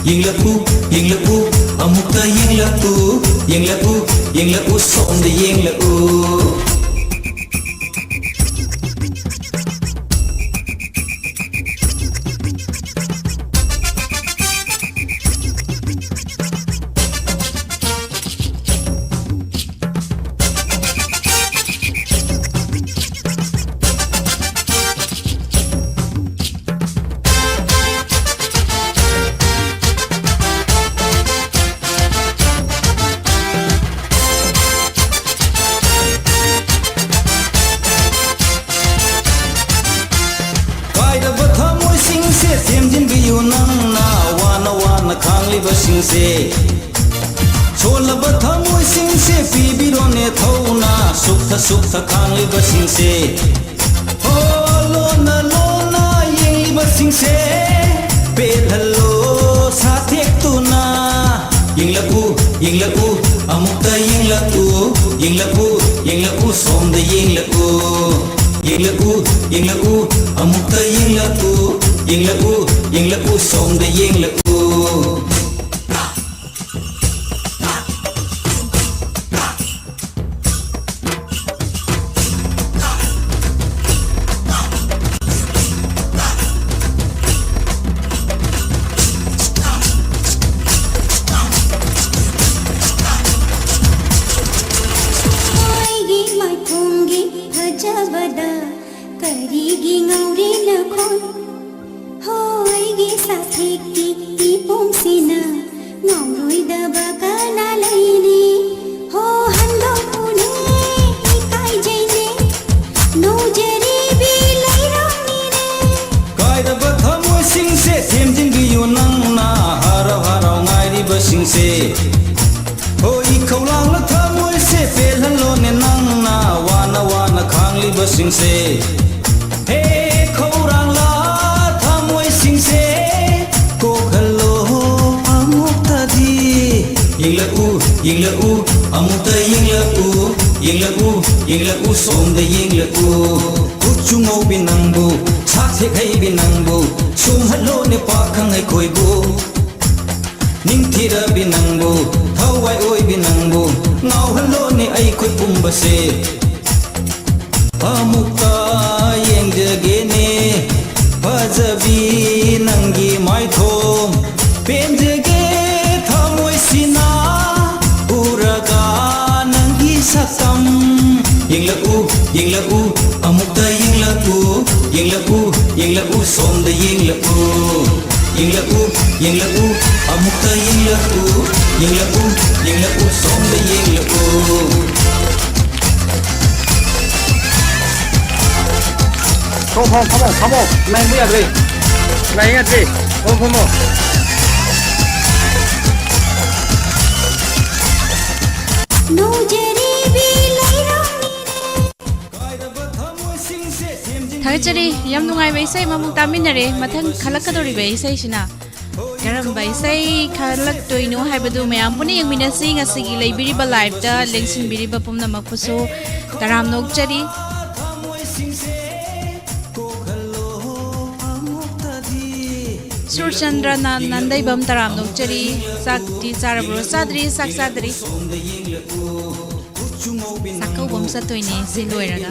ꯌꯦꯡꯂꯛꯎ, ꯌꯦꯡꯂꯛꯎ, ꯑꯃꯨꯛꯇ ꯌꯦꯡꯂꯛꯎ, ꯌꯦꯡꯂꯛꯎ, ꯌꯦꯡꯂꯛꯎ, ꯁꯣꯝꯗ ꯌꯦꯡꯂꯛꯎ꯫ ꯀꯥꯏꯔꯕ ꯊꯃꯣꯏꯁꯤꯡꯁꯦ ꯊꯦꯝꯖꯤꯟꯕꯤꯌꯨ ꯅꯪꯅ, ꯋꯥꯅ ꯋꯥꯅ ꯈꯥꯡꯂꯤꯕꯁꯤꯡꯁꯦ꯫ ꯁꯣꯜꯂꯕ ꯊꯃꯣꯏꯁꯤꯡꯁꯦ ꯄꯤꯕꯤꯔꯣꯅꯦ ꯊꯧꯅ, ꯁꯨꯛꯊ ꯁꯨꯛꯊ ꯈꯥꯡꯂꯤꯕꯁꯤꯡꯁꯦ꯫ ꯍꯣ, ꯂꯣꯟꯅ ꯂꯣꯟꯅ ꯌꯦꯡꯂꯤꯕꯁꯤꯡꯁꯦ ꯄꯦꯜꯍꯜꯂꯣ ꯁꯥꯊꯦꯛꯇꯨꯅ꯫ ꯌꯦꯡꯂꯛꯎ, ꯌꯦꯡꯂꯛꯎ, ꯑꯃꯨꯛꯇ ꯌꯦꯡꯂꯛꯎ, ꯌꯦꯡꯂꯛꯎ, ꯌꯦꯡꯂꯛꯎ, ꯁꯣꯝꯗ ꯌꯦꯡꯂꯛꯎ꯫ ꯌꯦꯡꯂꯛꯎ, ꯌꯦꯡꯂꯛꯎ, ꯑꯃꯨꯛꯇ ꯌꯦꯡꯂꯛꯎ, ꯌꯦꯡꯂꯛꯎ, ꯌꯦꯡꯂꯛꯎ, ꯁꯣꯝꯗ ꯌꯦꯡꯂꯛꯎ꯫ ꯑꯩꯒꯤ ꯃꯥꯏꯊꯣꯡꯒꯤ ꯐꯖꯕꯗ ꯀꯔꯤꯒꯤ ꯉꯥꯎꯔꯤ ꯅꯈꯣꯏ? ꯍꯣ, ꯑꯩꯒꯤ ꯁꯥꯊꯦꯛꯀꯤ ꯏꯄꯣꯝꯁꯤꯅ ꯉꯥꯎꯔꯣꯏꯗꯕ ꯀꯅꯥ ꯂꯩꯅꯤ? ꯍꯣ, ꯍꯟꯗꯣꯛꯎꯅꯦ, ꯏꯀꯥꯏꯖꯩꯅꯦ, ꯅꯧꯖꯔꯤꯕꯤ ꯂꯩꯔꯥꯡꯅꯤꯅꯦ꯫ ꯀꯥꯏꯔꯕ ꯊꯃꯣꯏꯁꯤꯡꯁꯦ ꯁꯦꯝꯖꯤꯟꯕꯤꯌꯨ ꯅꯪꯅ, ꯍꯔꯥꯎ ꯍꯔꯥꯎ ꯉꯥꯏꯔꯤꯕꯁꯤꯡꯁꯦ꯫ ꯍꯣ, ꯏꯈꯧ ꯂꯥꯡꯂ ꯊꯃꯣꯏꯁꯦ ꯄꯦꯜꯍꯜꯂꯣꯅꯦ ꯅꯪꯅ, ꯋꯥꯅ ꯋꯥꯅ ꯈꯥꯡꯂꯤꯕꯁꯤꯡꯁꯦ꯫ ꯍꯦ ꯈꯧꯔꯥꯡꯂ ꯊꯃꯣꯏꯁꯤꯡꯁꯦ ꯀꯣꯛꯍꯜꯂꯣ ꯑꯃꯨꯛꯇꯗꯤ꯫ ꯌꯦꯡꯂꯛꯎ, ꯌꯦꯡꯂꯛꯎ, ꯑꯃꯨꯛꯇ ꯌꯦꯡꯂꯛꯎ, ꯌꯦꯡꯂꯛꯎ, ꯌꯦꯡꯂꯛꯎ, ꯁꯣꯝꯗ ꯌꯦꯡꯂꯛꯎ꯫ ꯀꯨꯆꯨ ꯉꯧꯕꯤ ꯅꯪꯕꯨ ꯁꯦꯛ ꯍꯩꯕꯤ ꯅꯪꯕꯨ ꯁꯨꯝꯍꯠꯂꯣꯅꯦ ꯄꯥꯈꯪ ꯑꯩꯈꯣꯏꯕꯨ, ꯅꯤꯡꯊꯤꯔꯕꯤ ꯅꯪꯕꯨ, ꯊꯋꯥꯏ ꯑꯣꯏꯕꯤ ꯅꯪꯕꯨ, ꯉꯥꯎꯍꯜꯂꯣꯅꯦ ꯑꯩꯈꯣꯏ ꯄꯨꯝꯕꯁꯦ꯫ ꯑꯃꯨꯛꯇ ꯌꯦꯡꯖꯒꯦꯅꯦ ꯐꯖꯕꯤ ꯅꯪꯒꯤ ꯃꯥꯏꯊꯣꯡ, ꯄꯦꯟꯖꯒꯦ ꯊꯃꯣꯏꯁꯤꯅ ꯎꯔꯒ ꯅꯪꯒꯤ ꯁꯛꯇꯝ꯫ ꯌꯦꯡꯂꯛꯎ, ꯌꯦꯡꯂꯛꯎ, ꯑꯃꯨꯛꯇ ꯌꯦꯡꯂꯛꯎ, ꯌꯦꯡꯂꯛꯎ, ꯌꯦꯡꯂꯛꯎ, ꯁꯣꯝꯗ ꯌꯦꯡꯂꯛꯎ꯫ ꯌꯦꯡꯂꯛꯎ, ꯌꯦꯡꯂꯛꯎ, ꯑꯃꯨꯛꯇ ꯌꯦꯡꯂꯛꯎ, ꯌꯦꯡꯂꯛꯎ, ꯌꯦꯡꯂꯛꯎ, ꯁꯣꯝꯗ ꯌꯦꯡꯂꯛꯎ꯫ ꯐꯝꯃꯣ, ꯐꯝꯃꯣ, ꯐꯝꯃꯣ, ꯐꯝꯃꯣ꯫ ꯉꯥꯏꯕ ꯌꯥꯗ꯭ꯔꯦ꯫ ꯉꯥꯏ ꯌꯥꯗ꯭ꯔꯦ꯫ ꯐꯝꯃꯣ, ꯐꯝꯃꯣ꯫ ꯅꯧꯖꯔꯤꯕꯤ ꯂꯩꯔꯝꯃꯤꯔꯦ꯫ ꯊꯥꯒꯠꯆꯔꯤ꯫ ꯌꯥꯝ ꯅꯨꯡꯉꯥꯏꯕ ꯏꯁꯩ ꯑꯃꯃꯨꯛ ꯇꯥꯃꯤꯟꯅꯔꯦ꯫ ꯃꯊꯪ ꯈꯜꯂꯛꯀꯗꯧꯔꯤꯕ ꯏꯁꯩꯁꯤꯅ ꯀꯔꯝꯕ ꯏꯁꯩ ꯈꯜꯂꯛꯇꯣꯏꯅꯣ ꯍꯥꯏꯕꯗꯨ ꯃꯌꯥꯝ ꯄꯨꯟꯅ ꯌꯦꯡꯃꯤꯟꯅꯁꯤ꯫ ꯉꯁꯤꯒꯤ ꯂꯩꯕꯤꯔꯤꯕ live ꯇ ꯂꯦꯡꯁꯤꯟꯕꯤꯔꯤꯕ ꯄꯨꯝꯅꯃꯛꯄꯨꯁꯨ ꯇꯔꯥꯝꯅ ꯑꯣꯛꯆꯔꯤ꯫ ꯁꯨꯔꯆꯟꯗ꯭ꯔ ꯅꯥ-, ꯅꯥꯟꯗꯩꯕꯝ ꯇꯔꯥꯝꯅ ꯑꯣꯛꯆꯔꯤ꯫ ꯆꯥꯛꯇꯤ ꯆꯥꯔꯕ꯭ꯔꯣ? ꯆꯥꯗ꯭ꯔꯤ, ꯆꯥꯛ ꯆꯥꯗ꯭ꯔꯤ꯫ ꯆꯥꯛꯀꯧꯕ ꯑꯃ ꯆꯠꯇꯣꯏꯅꯦ ꯁꯤ ꯂꯣꯏꯔꯒ꯫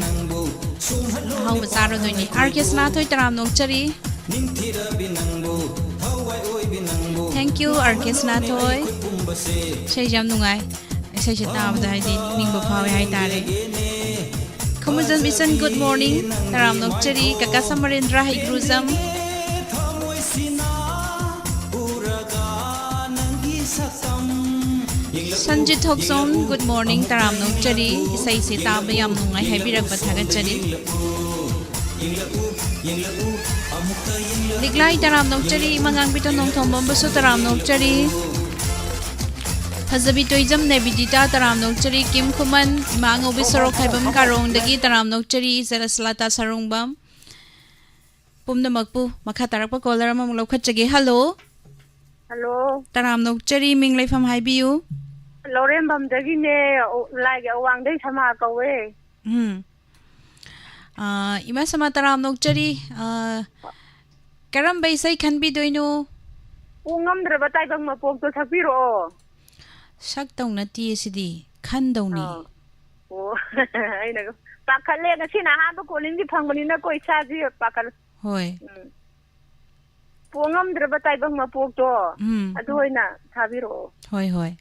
ꯑꯍꯥꯎꯕ ꯆꯥꯔꯨꯗꯣꯏꯅꯦ꯫ ꯑꯥꯔ ꯀꯦ ꯁꯅꯥꯊꯣꯏ ꯇꯔꯥꯝꯅ ꯑꯣꯛꯆꯔꯤ꯫ Thank you, ꯑꯥꯔ ꯀꯦ ꯁꯅꯥꯊꯣꯏ꯫ ꯏꯁꯩꯁꯦ ꯌꯥꯝ ꯅꯨꯡꯉꯥꯏ꯫ ꯏꯁꯩꯁꯦ ꯇꯥꯕꯗ ꯍꯥꯏꯗꯤ ꯅꯤꯡꯕ ꯐꯥꯎꯋꯦ ꯍꯥꯏꯇꯥꯔꯦ꯫ ꯈꯃꯨꯖꯝ ꯏꯆꯟ, good morning, ꯇꯔꯥꯝꯅ ꯑꯣꯛꯆꯔꯤ꯫ ꯀꯀꯥ ꯁꯃꯔꯦꯟꯗ꯭ꯔ ꯍꯩꯒ꯭ꯔꯨꯖꯝ꯫ ꯁꯟꯖꯤꯠ ꯊꯣꯛꯆꯣꯝ, good morning, ꯇꯔꯥꯝꯅ ꯑꯣꯛꯆꯔꯤ꯫ ꯏꯁꯩꯁꯦ ꯇꯥꯕ ꯌꯥꯝ ꯅꯨꯡꯉꯥꯏ ꯍꯥꯏꯕꯤꯔꯛꯄ ꯊꯥꯒꯠꯆꯔꯤ꯫ ꯂꯤꯛꯂꯥꯏ ꯇꯔꯥꯝꯅ ꯑꯣꯛꯆꯔꯤ꯫ ꯏꯃꯥ ꯉꯥꯡꯕꯤꯇꯣꯟ ꯅꯣꯡꯊꯣꯝꯕꯝꯕꯨꯁꯨ ꯇꯔꯥꯝꯅ ꯑꯣꯛꯆꯔꯤ꯫ ꯐꯖꯕꯤ ꯇꯣꯏꯖꯝ ꯅꯦꯕꯤꯗꯤꯇꯥ ꯇꯔꯥꯝꯅ ꯑꯣꯛꯆꯔꯤ꯫ ꯀꯤꯝ ꯈꯨꯃꯟ, ꯏꯃꯥ ꯑꯉꯧꯕꯤ ꯁꯣꯔꯣꯛ ꯈꯥꯏꯕꯝ ꯀꯥꯔꯣꯡꯗꯒꯤ ꯇꯔꯥꯝꯅ ꯑꯣꯛꯆꯔꯤ꯫ ꯏꯆꯦ ꯔꯁꯂꯥꯇꯥ ꯁꯥꯔꯣꯡꯕꯝ꯫ ꯄꯨꯝꯅꯃꯛꯄꯨ ꯃꯈꯥ ꯇꯥꯔꯛꯄ caller ꯑꯃꯃꯨꯛ ꯂꯧꯈꯠꯆꯒꯦ꯫ Hello꯫ ꯍꯜꯂꯣ꯫ ꯇꯔꯥꯝꯅ ꯑꯣꯛꯆꯔꯤ, ꯃꯤꯡ ꯂꯩꯐꯝ ꯍꯥꯏꯕꯤꯌꯨ꯫ ꯂꯧꯔꯦꯝꯕꯝꯗꯒꯤꯅꯦ, ꯑꯣ, ꯂꯥꯏꯒꯤ ꯑꯋꯥꯡꯗꯩ ꯁꯃꯥ ꯀꯧꯋꯦ꯫ ꯎꯝ꯫ ꯑꯥ, ꯏꯃꯥ ꯁꯃꯥ ꯇꯔꯥꯝꯅ ꯑꯣꯛꯆꯔꯤ꯫ ꯑꯥ, ꯀꯔꯝꯕ ꯏꯁꯩ ꯈꯟꯕꯤꯗꯣꯏꯅꯣ? ꯄꯨ ꯉꯝꯗ꯭ꯔꯕ ꯇꯥꯏꯕꯪ ꯃꯄꯣꯛꯇꯣ ꯁꯛꯄꯤꯔꯛꯑꯣ꯫ ꯁꯛꯇꯧ ꯅꯠꯇꯤꯌꯦ ꯁꯤꯗꯤ, ꯈꯟꯗꯧꯅꯤ꯫ ꯑꯥ꯫ ꯑꯣ, ꯑꯩꯅ ꯄꯥꯈꯠꯂꯦ, ꯉꯁꯤꯅ ꯑꯍꯥꯟꯕ ꯀꯣꯂꯤꯡꯁꯤ ꯐꯪꯕꯅꯤꯅꯀꯣ, ꯏꯁꯥꯁꯤ ꯄꯥꯈꯠꯂꯦ꯫ ꯍꯣꯏ꯫ ꯎꯝ꯫ ꯄꯨ ꯉꯝꯗ꯭ꯔꯕ ꯇꯥꯏꯕꯪ ꯃꯄꯣꯛꯇꯣ, ꯎꯝ꯫ ꯑꯗꯨ ꯑꯣꯏꯅ ꯊꯥꯕꯤꯔꯛꯑꯣ꯫ ꯍꯣꯏ, ꯍꯣꯏ꯫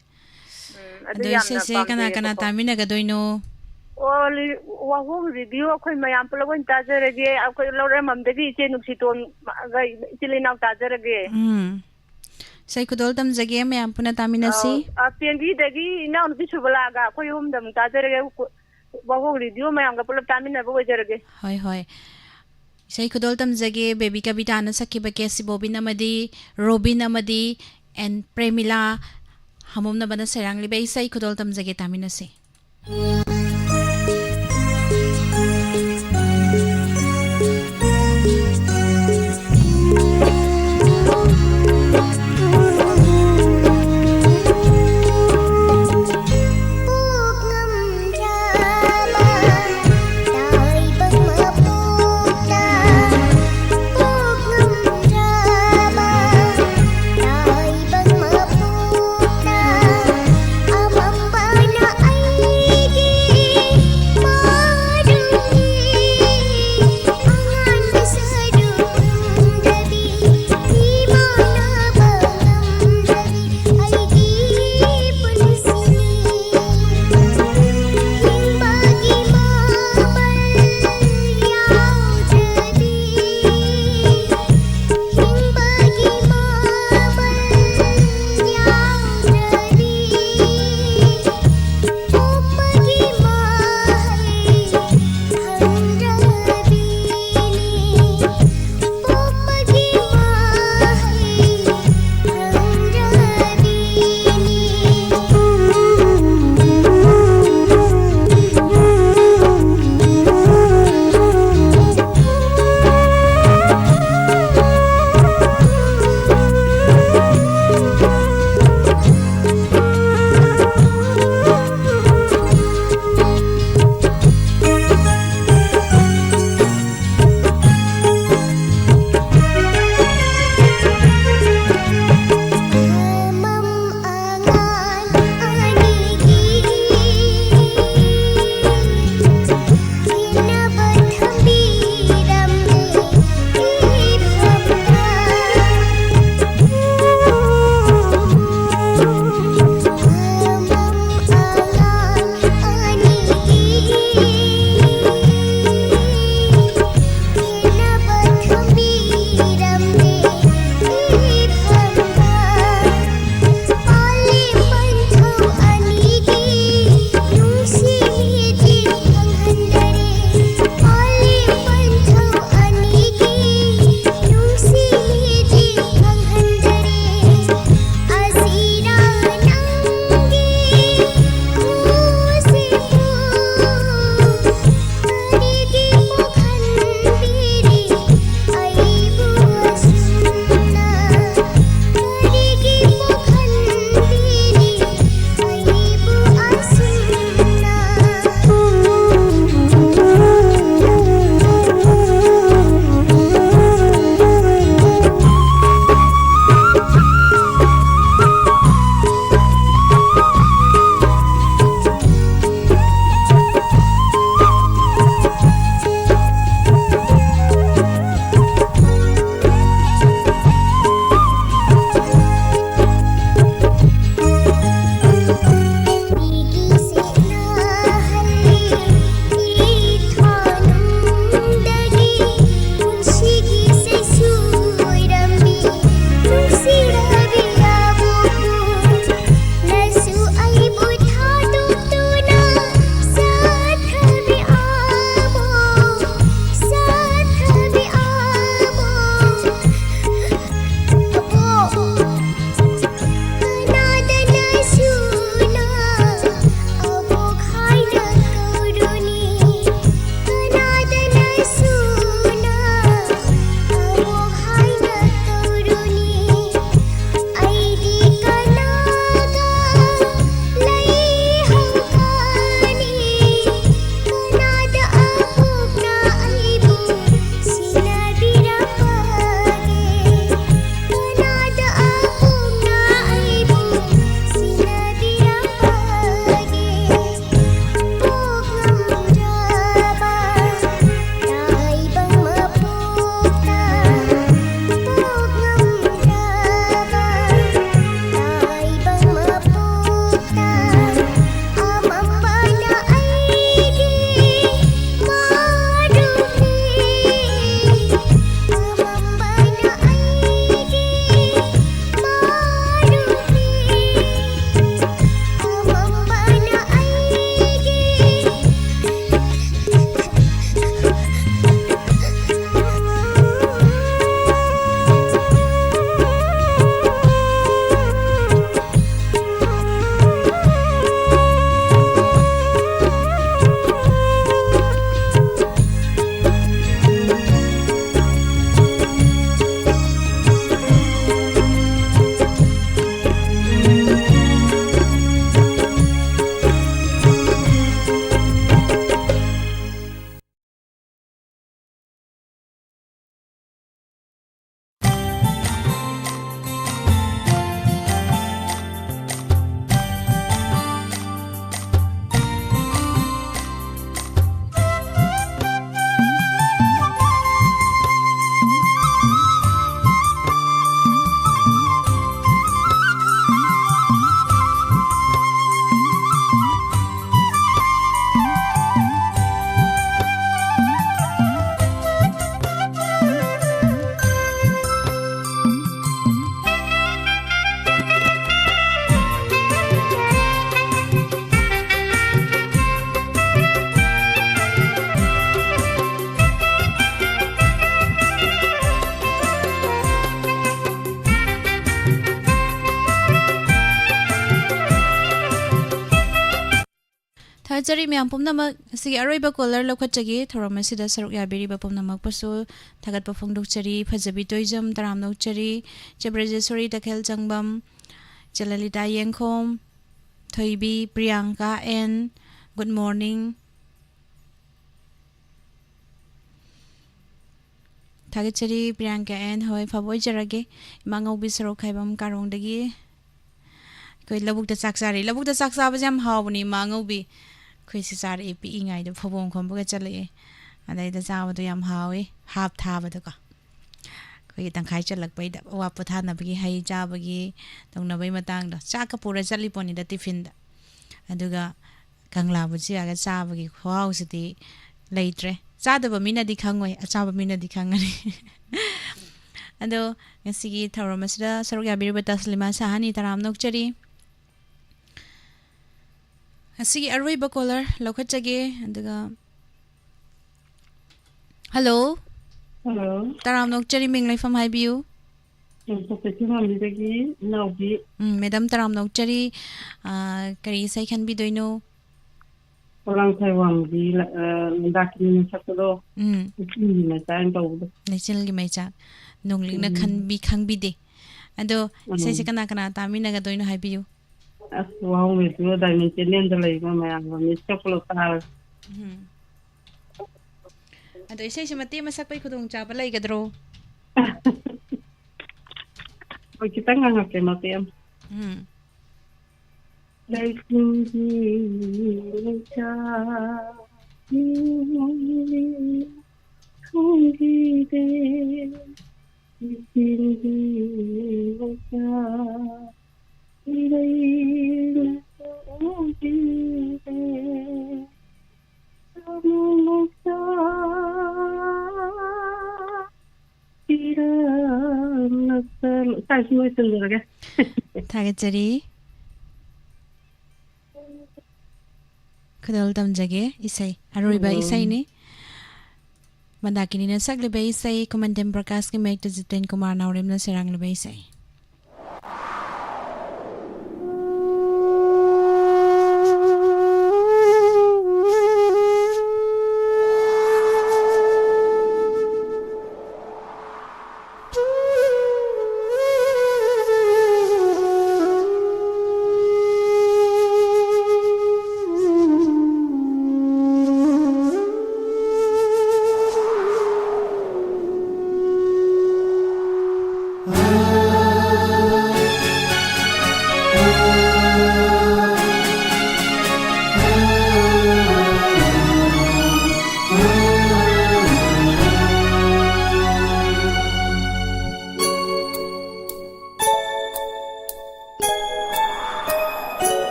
ꯎꯝ, ꯑꯗꯨ ꯑꯗꯣ ꯌꯥꯝꯅ ꯏꯁꯩꯁꯦ ꯀꯅꯥ ꯀꯅꯥ ꯄꯥꯝꯖꯩꯌꯦꯕꯀꯣ꯫ ꯇꯥꯃꯤꯟꯅꯒꯗꯣꯏꯅꯣ? ꯑꯣ, ꯂꯤ-, ꯋꯥꯍꯣꯡ ꯔꯦꯗꯤꯑꯣ ꯑꯩꯈꯣꯏ ꯃꯌꯥꯝ ꯄꯨꯂꯞ ꯑꯣꯏꯅ ꯇꯥꯖꯔꯒꯦ꯫ ꯑꯩꯈꯣꯏ ꯂꯧꯔꯦꯝꯕꯝꯗꯒꯤ ꯏꯆꯦ ꯅꯨꯡꯁꯤꯇꯣꯟꯒ ꯏꯆꯤꯜ ꯏꯅꯥꯎ ꯇꯥꯖꯔꯒꯦ꯫ ꯎꯝ꯫ ꯏꯁꯩ ꯈꯨꯗꯣꯜ ꯇꯝꯖꯒꯦ ꯃꯌꯥꯝ ꯄꯨꯟꯅ ꯇꯥꯃꯤꯟꯅꯁꯤ꯫ ꯑꯥꯎ, ꯑꯥ, ꯄꯦꯟꯕꯤꯗꯒꯤ ꯏꯅꯥꯎꯅꯨꯄꯤ ꯁꯨꯕꯂꯥꯒ ꯑꯩꯈꯣꯏ ꯑꯍꯨꯝꯗ ꯑꯃꯨꯛ ꯇꯥꯖꯔꯒꯦ꯫ ꯋꯥꯍꯣꯡ ꯔꯦꯗꯤꯑꯣ ꯃꯌꯥꯝꯒ ꯄꯨꯂꯞ ꯇꯥꯃꯤꯟꯅꯕ ꯑꯣꯏꯖꯔꯒꯦ꯫ ꯍꯣꯏ, ꯍꯣꯏ꯫ ꯏꯁꯩ ꯈꯨꯗꯣꯜ ꯇꯝꯖꯒꯦ, ꯕꯦꯕꯤ ꯀꯕꯤꯇꯥꯅ ꯁꯛꯈꯤꯕ ꯀꯦ ꯁꯤꯕꯣꯕꯤꯟ ꯑꯃꯗꯤ ꯔꯣꯕꯤꯟ ꯑꯃꯗꯤ ꯑꯦꯟ ꯄ꯭ꯔꯦꯃꯤꯂꯥ ꯍꯥꯃꯣꯝꯅꯕꯅ ꯁꯩꯔꯥꯡꯂꯤꯕ ꯏꯁꯩ ꯈꯨꯗꯣꯜ ꯇꯝꯖꯒꯦ, ꯇꯥꯃꯤꯟꯅꯁꯤ꯫ ꯊꯥꯒꯠꯆꯔꯤ ꯃꯌꯥꯝ ꯄꯨꯝꯅꯃꯛ꯫ ꯑꯁꯤꯒꯤ ꯑꯔꯣꯏꯕ caller ꯂꯧꯈꯠꯆꯒꯦ꯫ ꯊꯧꯔꯝ ꯑꯁꯤꯗ ꯁꯔꯨꯛ ꯌꯥꯕꯤꯔꯤꯕ ꯄꯨꯝꯅꯃꯛꯄꯨꯁꯨ ꯊꯥꯒꯠꯄ ꯐꯣꯡꯗꯣꯛꯆꯔꯤ꯫ ꯐꯖꯕꯤ ꯇꯣꯏꯖꯝ, ꯇꯔꯥꯝꯅ ꯑꯣꯛꯆꯔꯤ꯫ ꯆꯦ ꯕ꯭ꯔꯖꯦꯁꯣꯔꯤ ꯇꯈꯦꯜ ꯆꯪꯕꯝ, ꯆꯦ ꯂꯂꯤꯇꯥ ꯌꯦꯡꯈꯣꯝ, ꯊꯣꯏꯕꯤ, ꯄ꯭ꯔꯤꯌꯥꯡꯀꯥ ꯑꯦꯟ, good morning꯫ ꯊꯥꯒꯠꯆꯔꯤ ꯄ꯭ꯔꯤꯌꯥꯡꯀꯥ ꯑꯦꯟ꯫ ꯍꯣꯏ, ꯐꯕ ꯑꯣꯏꯖꯔꯒꯦ꯫ ꯏꯃꯥ ꯉꯧꯕꯤ ꯁꯣꯔꯣꯛꯈꯥꯏꯕꯝ ꯀꯥꯔꯣꯡꯗꯒꯤ꯫ ꯑꯩꯈꯣꯏ ꯂꯧꯕꯨꯛꯇ ꯆꯥꯛ ꯆꯥꯔꯤ꯫ ꯂꯧꯕꯨꯛꯇ ꯆꯥꯛ ꯆꯥꯕꯁꯦ ꯌꯥꯝ ꯍꯥꯎꯕꯅꯤ, ꯏꯃꯥ ꯉꯧꯕꯤ꯫ ꯑꯩꯈꯣꯏꯁꯨ ꯆꯥꯔꯛꯑꯦ, ꯄꯤꯛꯏꯉꯩꯗ ꯐꯧꯕꯣꯝ ꯈꯣꯝꯕꯒ ꯆꯠꯂꯛꯑꯦ꯫ ꯑꯗꯩꯗ ꯆꯥꯕꯗꯣ ꯌꯥꯝ ꯍꯥꯎꯋꯤ, ꯍꯥꯞ ꯊꯥꯕꯗꯣꯀꯣ꯫ ꯑꯩꯈꯣꯏꯒꯤ ꯇꯪꯈꯥꯏ ꯆꯜꯂꯛꯄꯩꯗ ꯑꯋꯥ ꯄꯣꯊꯥꯅꯕꯒꯤ ꯍꯩ ꯆꯥꯕꯒꯤ ꯇꯧꯅꯕꯒꯤ ꯃꯇꯥꯡꯗꯣ꯫ ꯆꯥꯛꯀ ꯄꯨꯔ ꯆꯠꯂꯤ ꯄꯣꯠꯅꯤꯗ ꯇꯤꯐꯤꯟꯗ꯫ ꯑꯗꯨꯒ ꯀꯪꯂꯥ ꯕꯨꯖꯤꯌꯥꯒ ꯆꯥꯕꯒꯤ ꯈꯨꯍꯥꯎꯁꯤꯗꯤ ꯂꯩꯇ꯭ꯔꯦ꯫ ꯆꯥꯗꯕ ꯃꯤꯅꯗꯤ ꯈꯪꯉꯣꯏ, ꯑꯆꯥꯕ ꯃꯤꯅꯗꯤ ꯈꯪꯒꯅꯤ꯫ ꯑꯗꯣ ꯉꯁꯤꯒꯤ ꯊꯧꯔꯝ ꯑꯁꯤꯗ ꯁꯔꯨꯛ ꯌꯥꯕꯤꯔꯤꯕ ꯇꯁꯂꯤꯃꯥ ꯁꯍꯥꯅꯤ ꯇꯔꯥꯝꯅ ꯑꯣꯛꯆꯔꯤ꯫ ꯉꯁꯤꯒꯤ ꯑꯔꯣꯏꯕ caller ꯂꯧꯈꯠꯆꯒꯦ꯫ ꯑꯗꯨꯒ, hello꯫ Hello꯫ ꯇꯔꯥꯝꯅ ꯑꯣꯛꯆꯔꯤ, ꯃꯤꯡ ꯂꯩꯐꯝ ꯍꯥꯏꯕꯤꯌꯨ꯫ ꯀꯩꯊꯦꯜ ꯃꯥꯟꯕꯤꯗꯒꯤ ꯏꯅꯥꯎꯕꯤ꯫ ꯎꯝ, madam ꯇꯔꯥꯝꯅ ꯑꯣꯛꯆꯔꯤ꯫ ꯑꯥ, ꯀꯔꯤ ꯏꯁꯩ ꯈꯟꯕꯤꯗꯣꯏꯅꯣ? ꯄꯣꯂꯥꯡ ꯊꯥꯏꯋꯥꯡꯒꯤ, ꯑ, ꯃꯟꯗꯥꯀꯤꯅꯤꯅ ꯁꯛꯄꯗꯣ꯫ ꯎꯝ꯫ ꯏꯆꯤꯜꯒꯤ ꯃꯩꯆꯥꯛ ꯍꯥꯏꯅ ꯇꯧꯕꯗꯣ꯫ ꯂꯩꯆꯤꯜꯒꯤ ꯃꯩꯆꯥꯛ꯫ ꯅꯣꯡꯂꯤꯛꯅ ꯎꯝ꯫ ꯈꯟꯕꯤ ꯈꯪꯕꯤꯗꯦ꯫ ꯑꯗꯣ ꯎꯝ꯫ ꯏꯁꯩꯁꯦ ꯀꯅꯥ ꯀꯅꯥ ꯇꯥꯃꯤꯟꯅꯒꯗꯣꯏꯅꯣ ꯍꯥꯏꯕꯤꯌꯨ꯫ ꯑꯁ, ꯋꯥꯍꯣꯡ ꯔꯦꯗꯤꯑꯣ Diamond Channelꯗ ꯂꯩꯕ ꯃꯌꯥꯝꯒ ꯃꯤꯁꯀ ꯄꯨꯂꯞ ꯇꯥꯔꯒ꯫ ꯎꯝ꯫ ꯑꯗꯣ ꯏꯁꯩꯁꯦ ꯃꯇꯦꯛ ꯑꯃ ꯁꯛꯄꯩ ꯈꯨꯗꯣꯡꯆꯥꯕ ꯂꯩꯒꯗ꯭ꯔꯣ? ꯍꯣꯏ, ꯈꯤꯇꯪ ꯉꯥꯡꯉꯛꯀꯦ, ꯃꯇꯦꯛ ꯑꯃ꯫ ꯎꯝ꯫ ꯂꯩꯆꯤꯟꯒꯤ ꯃꯩꯆꯥꯛ ꯈꯪꯕꯤꯗꯦ, ꯂꯩꯆꯤꯟꯒꯤ ꯃꯩꯆꯥꯛ ꯏꯔꯩꯅ ꯎꯕꯤꯗꯦ, ꯁꯥꯃꯨ ꯃꯆꯥ ꯏꯔꯥꯡ ꯃꯆꯥ꯫ ꯁ꯭ꯋꯥꯏꯁꯤ ꯂꯣꯏꯁꯤꯟꯖꯔꯒꯦ꯫ ꯊꯥꯒꯠꯆꯔꯤ꯫ ꯈꯨꯗꯣꯜ ꯇꯝꯖꯒꯦ꯫ ꯏꯁꯩ, ꯑꯔꯣꯏꯕ ꯎꯝ꯫ ꯏꯁꯩꯅꯤ꯫ ꯃꯟꯗꯥꯀꯤꯅꯤꯅ ꯁꯛꯂꯤꯕ ꯏꯁꯩ, ꯈꯨꯃꯟꯊꯦꯝ ꯄ꯭ꯔꯀꯥꯁꯀꯤ ꯃꯌꯦꯛꯇ ꯖꯤꯇꯦꯟ ꯀꯨꯃꯥꯔ ꯅꯥꯎꯔꯦꯝꯅ ꯁꯩꯔꯥꯡꯂꯤꯕ ꯏꯁꯩ꯫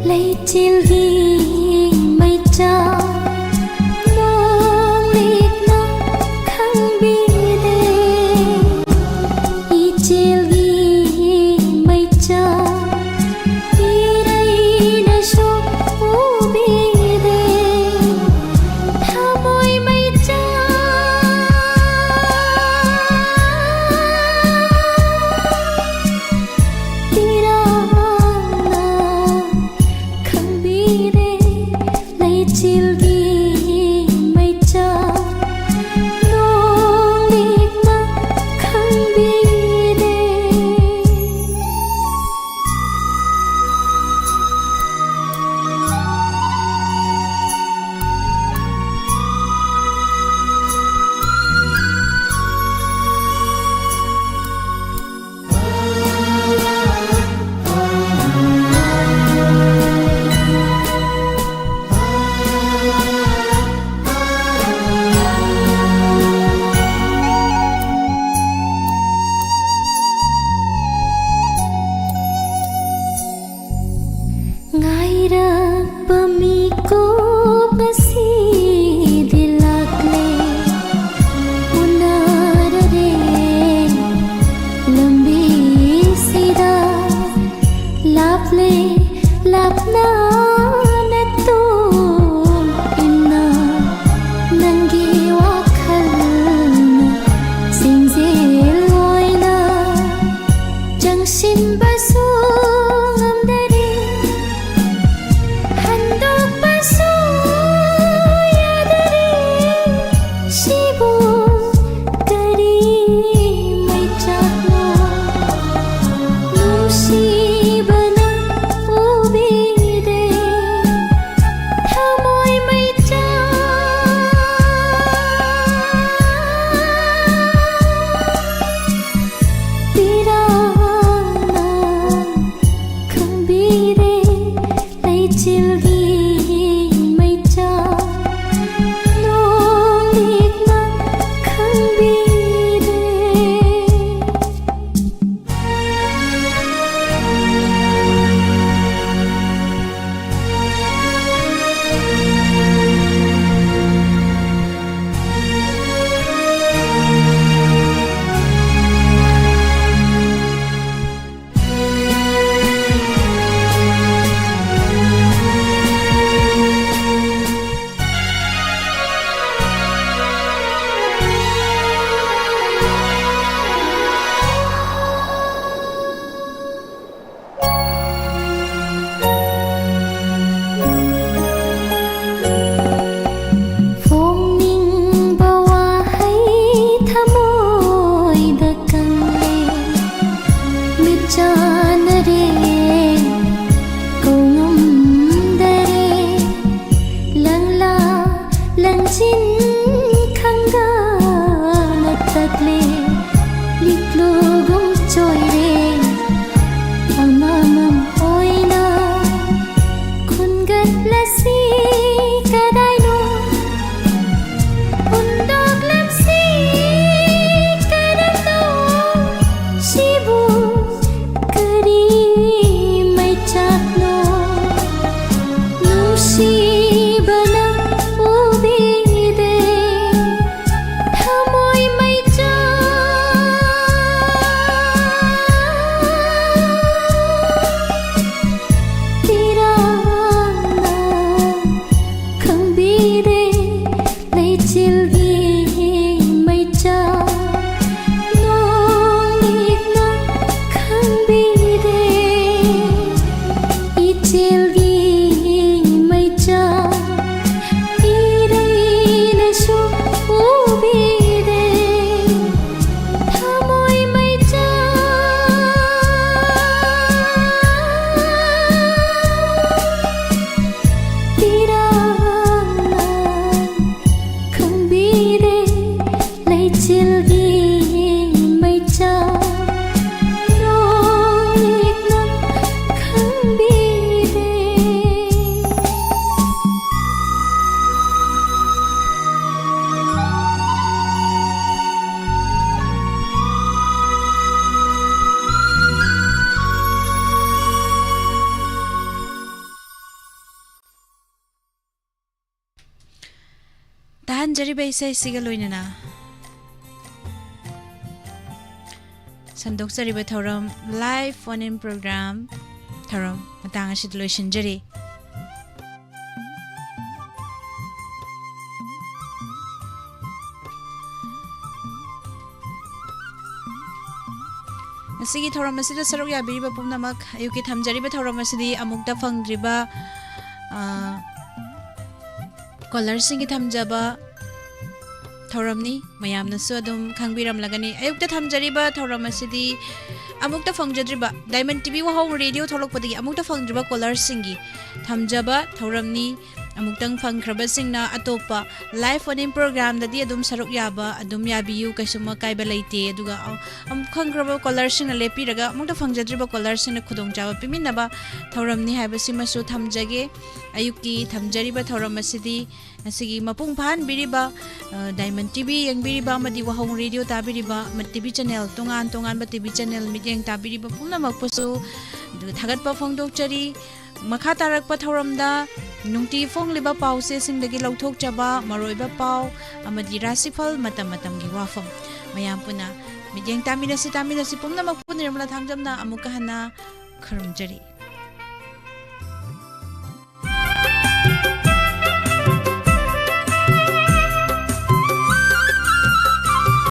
ꯂꯩꯆꯤꯜꯒꯤ ꯃꯩꯆꯥꯛ ꯅꯣꯡꯂꯤꯛꯅ ꯈꯪꯕꯤꯔꯦ꯫ ꯏꯆꯦꯜꯒꯤ ꯃꯩꯆꯥꯛ ꯏꯔꯩꯅꯁꯨ ꯎꯕꯤꯔꯦ꯫ ꯊꯃꯣꯏ ꯃꯩꯆꯥꯛ ꯏꯔꯥꯡꯅ ꯈꯪꯕꯤꯔꯦ꯫ ꯂꯩꯆꯤꯜꯒꯤ ꯃꯩꯆꯥꯛ ꯅꯣꯡꯂꯤꯛꯅ ꯈꯪꯕꯤꯔꯦ꯫ ꯉꯥꯏꯔꯛꯄ ꯃꯤꯀꯨꯞ ꯑꯁꯤꯗꯤ ꯂꯥꯛꯂꯦ, ꯎꯅꯔꯔꯦ ꯂꯝꯕꯤꯁꯤꯗ꯫ ꯂꯥꯞꯂꯦ ꯂꯥꯞꯅ ꯅꯇꯨꯡ ꯏꯟꯅ ꯅꯪꯒꯤ ꯋꯥꯈꯜꯅ ꯁꯤꯡꯖꯦꯜ ꯑꯣꯏꯅ ꯆꯪꯁꯤꯟꯕꯁꯨ ꯉꯝꯗꯔꯦ, ꯍꯟꯗꯣꯛꯄꯁꯨ ꯌꯥꯗꯔꯦ꯫ ꯁꯤꯕꯨ ꯀꯔꯤ ꯃꯩꯆꯥꯛꯅꯣ? ꯅꯨꯡꯁꯤꯕꯅ ꯇꯥꯍꯟꯖꯔꯤꯕ ꯏꯁꯩꯁꯤꯒ ꯂꯣꯏꯅꯅ ꯁꯟꯗꯣꯛꯆꯔꯤꯕ ꯊꯧꯔꯝ live phone in program ꯊꯧꯔꯝ ꯃꯇꯥꯡ ꯑꯁꯤꯗ ꯂꯣꯏꯁꯤꯟꯖꯔꯤ꯫ ꯉꯁꯤꯒꯤ ꯊꯧꯔꯝ ꯑꯁꯤꯗ ꯁꯔꯨꯛ ꯌꯥꯕꯤꯔꯤꯕ ꯄꯨꯝꯅꯃꯛ, ꯑꯌꯨꯛꯀꯤ ꯊꯝꯖꯔꯤꯕ ꯊꯧꯔꯝ ꯑꯁꯤꯗꯤ ꯑꯃꯨꯛꯇ ꯐꯪꯗ꯭ꯔꯤꯕ, ꯑ, ꯀꯣꯂꯔꯁꯤꯡꯒꯤ ꯊꯝꯖꯕ ꯊꯧꯔꯝꯅꯤ꯫ ꯃꯌꯥꯝꯅꯁꯨ ꯑꯗꯨꯝ ꯈꯪꯕꯤꯔꯝꯂꯒꯅꯤ꯫ ꯑꯌꯨꯛꯇ ꯊꯝꯖꯔꯤꯕ ꯊꯧꯔꯝ ꯑꯁꯤꯗꯤ ꯑꯃꯨꯛꯇ ꯐꯪꯖꯗ꯭ꯔꯤꯕ, Diamond ꯇꯤ ꯚꯤ ꯋꯥꯍꯧ ꯔꯦꯗꯤꯑꯣ ꯊꯣꯛꯂꯛꯄꯗꯒꯤ ꯑꯃꯨꯛꯇ ꯐꯪꯗ꯭ꯔꯤꯕ ꯀꯣꯂꯔꯁꯤꯡꯒꯤ ꯊꯝꯖꯕ ꯊꯧꯔꯝꯅꯤ꯫ ꯑꯃꯨꯛꯇꯪ ꯐꯪꯈ꯭ꯔꯕꯁꯤꯡꯅ ꯑꯇꯣꯞꯄ live phone in programꯗꯗꯤ ꯑꯗꯨꯝ ꯁꯔꯨꯛ ꯌꯥꯕ ꯑꯗꯨꯝ ꯌꯥꯕꯤꯌꯨ, ꯀꯩꯁꯨꯝ ꯑꯀꯥꯏꯕ ꯂꯩꯇꯦ꯫ ꯑꯗꯨꯒ ꯑ-, ꯑꯃꯨꯛ ꯐꯪꯈ꯭ꯔꯕ ꯀꯣꯂꯔꯁꯤꯡꯅ ꯂꯦꯞꯄꯤꯔꯒ ꯑꯃꯨꯛꯇ ꯐꯪꯖꯗ꯭ꯔꯤꯕ ꯀꯣꯂꯔꯁꯤꯡꯅ ꯈꯨꯗꯣꯡꯆꯥꯕ ꯄꯤꯃꯤꯟꯅꯕ ꯊꯧꯔꯝꯅꯤ ꯍꯥꯏꯕꯁꯤꯃꯁꯨ ꯊꯝꯖꯒꯦ꯫ ꯑꯌꯨꯛꯀꯤ ꯊꯝꯖꯔꯤꯕ ꯊꯧꯔꯝ ꯑꯁꯤꯗꯤ ꯉꯁꯤꯒꯤ ꯃꯄꯨꯡ ꯐꯥꯍꯟꯕꯤꯔꯤꯕ, ꯑ, Diamond ꯇꯤ ꯚꯤ ꯌꯦꯡꯕꯤꯔꯤꯕ ꯑꯃꯗꯤ ꯋꯥꯍꯧ ꯔꯦꯗꯤꯑꯣ ꯇꯥꯕꯤꯔꯤꯕ ꯑꯃ-, ꯇꯤ ꯚꯤ ꯆꯦꯅꯦꯜ ꯇꯣꯉꯥꯟ ꯇꯣꯉꯥꯟꯕ ꯇꯤ ꯚꯤ ꯆꯦꯅꯦꯜ ꯃꯤꯠꯌꯦꯡ ꯇꯥꯕꯤꯔꯤꯕ ꯄꯨꯝꯅꯃꯛꯄꯨꯁꯨ ꯊꯥꯒꯠꯄ ꯐꯣꯡꯗꯣꯛꯆꯔꯤ꯫ ꯃꯈꯥ ꯇꯥꯔꯛꯄ ꯊꯧꯔꯝꯗ ꯅꯨꯡꯇꯤ ꯐꯣꯡꯂꯤꯕ ꯄꯥꯎꯆꯦꯁꯤꯡꯗꯒꯤ ꯂꯧꯊꯣꯛꯆꯕ ꯃꯔꯨꯑꯣꯏꯕ ꯄꯥꯎ ꯑꯃꯗꯤ ꯔꯥꯁꯤꯐꯜ ꯃꯇꯝ ꯃꯇꯝꯒꯤ ꯋꯥꯐꯝ ꯃꯌꯥꯝ ꯄꯨꯟꯅ ꯃꯤꯠꯌꯦꯡ ꯇꯥꯃꯤꯟꯅꯁꯤ, ꯇꯥꯃꯤꯟꯅꯁꯤ꯫ ꯄꯨꯝꯅꯃꯛꯄꯨ ꯅꯤꯔꯃꯂꯥ ꯊꯥꯡꯖꯝꯅ ꯑꯃꯨꯛꯀ ꯍꯟꯅ ꯈꯨꯔꯨꯝꯖꯔꯤ꯫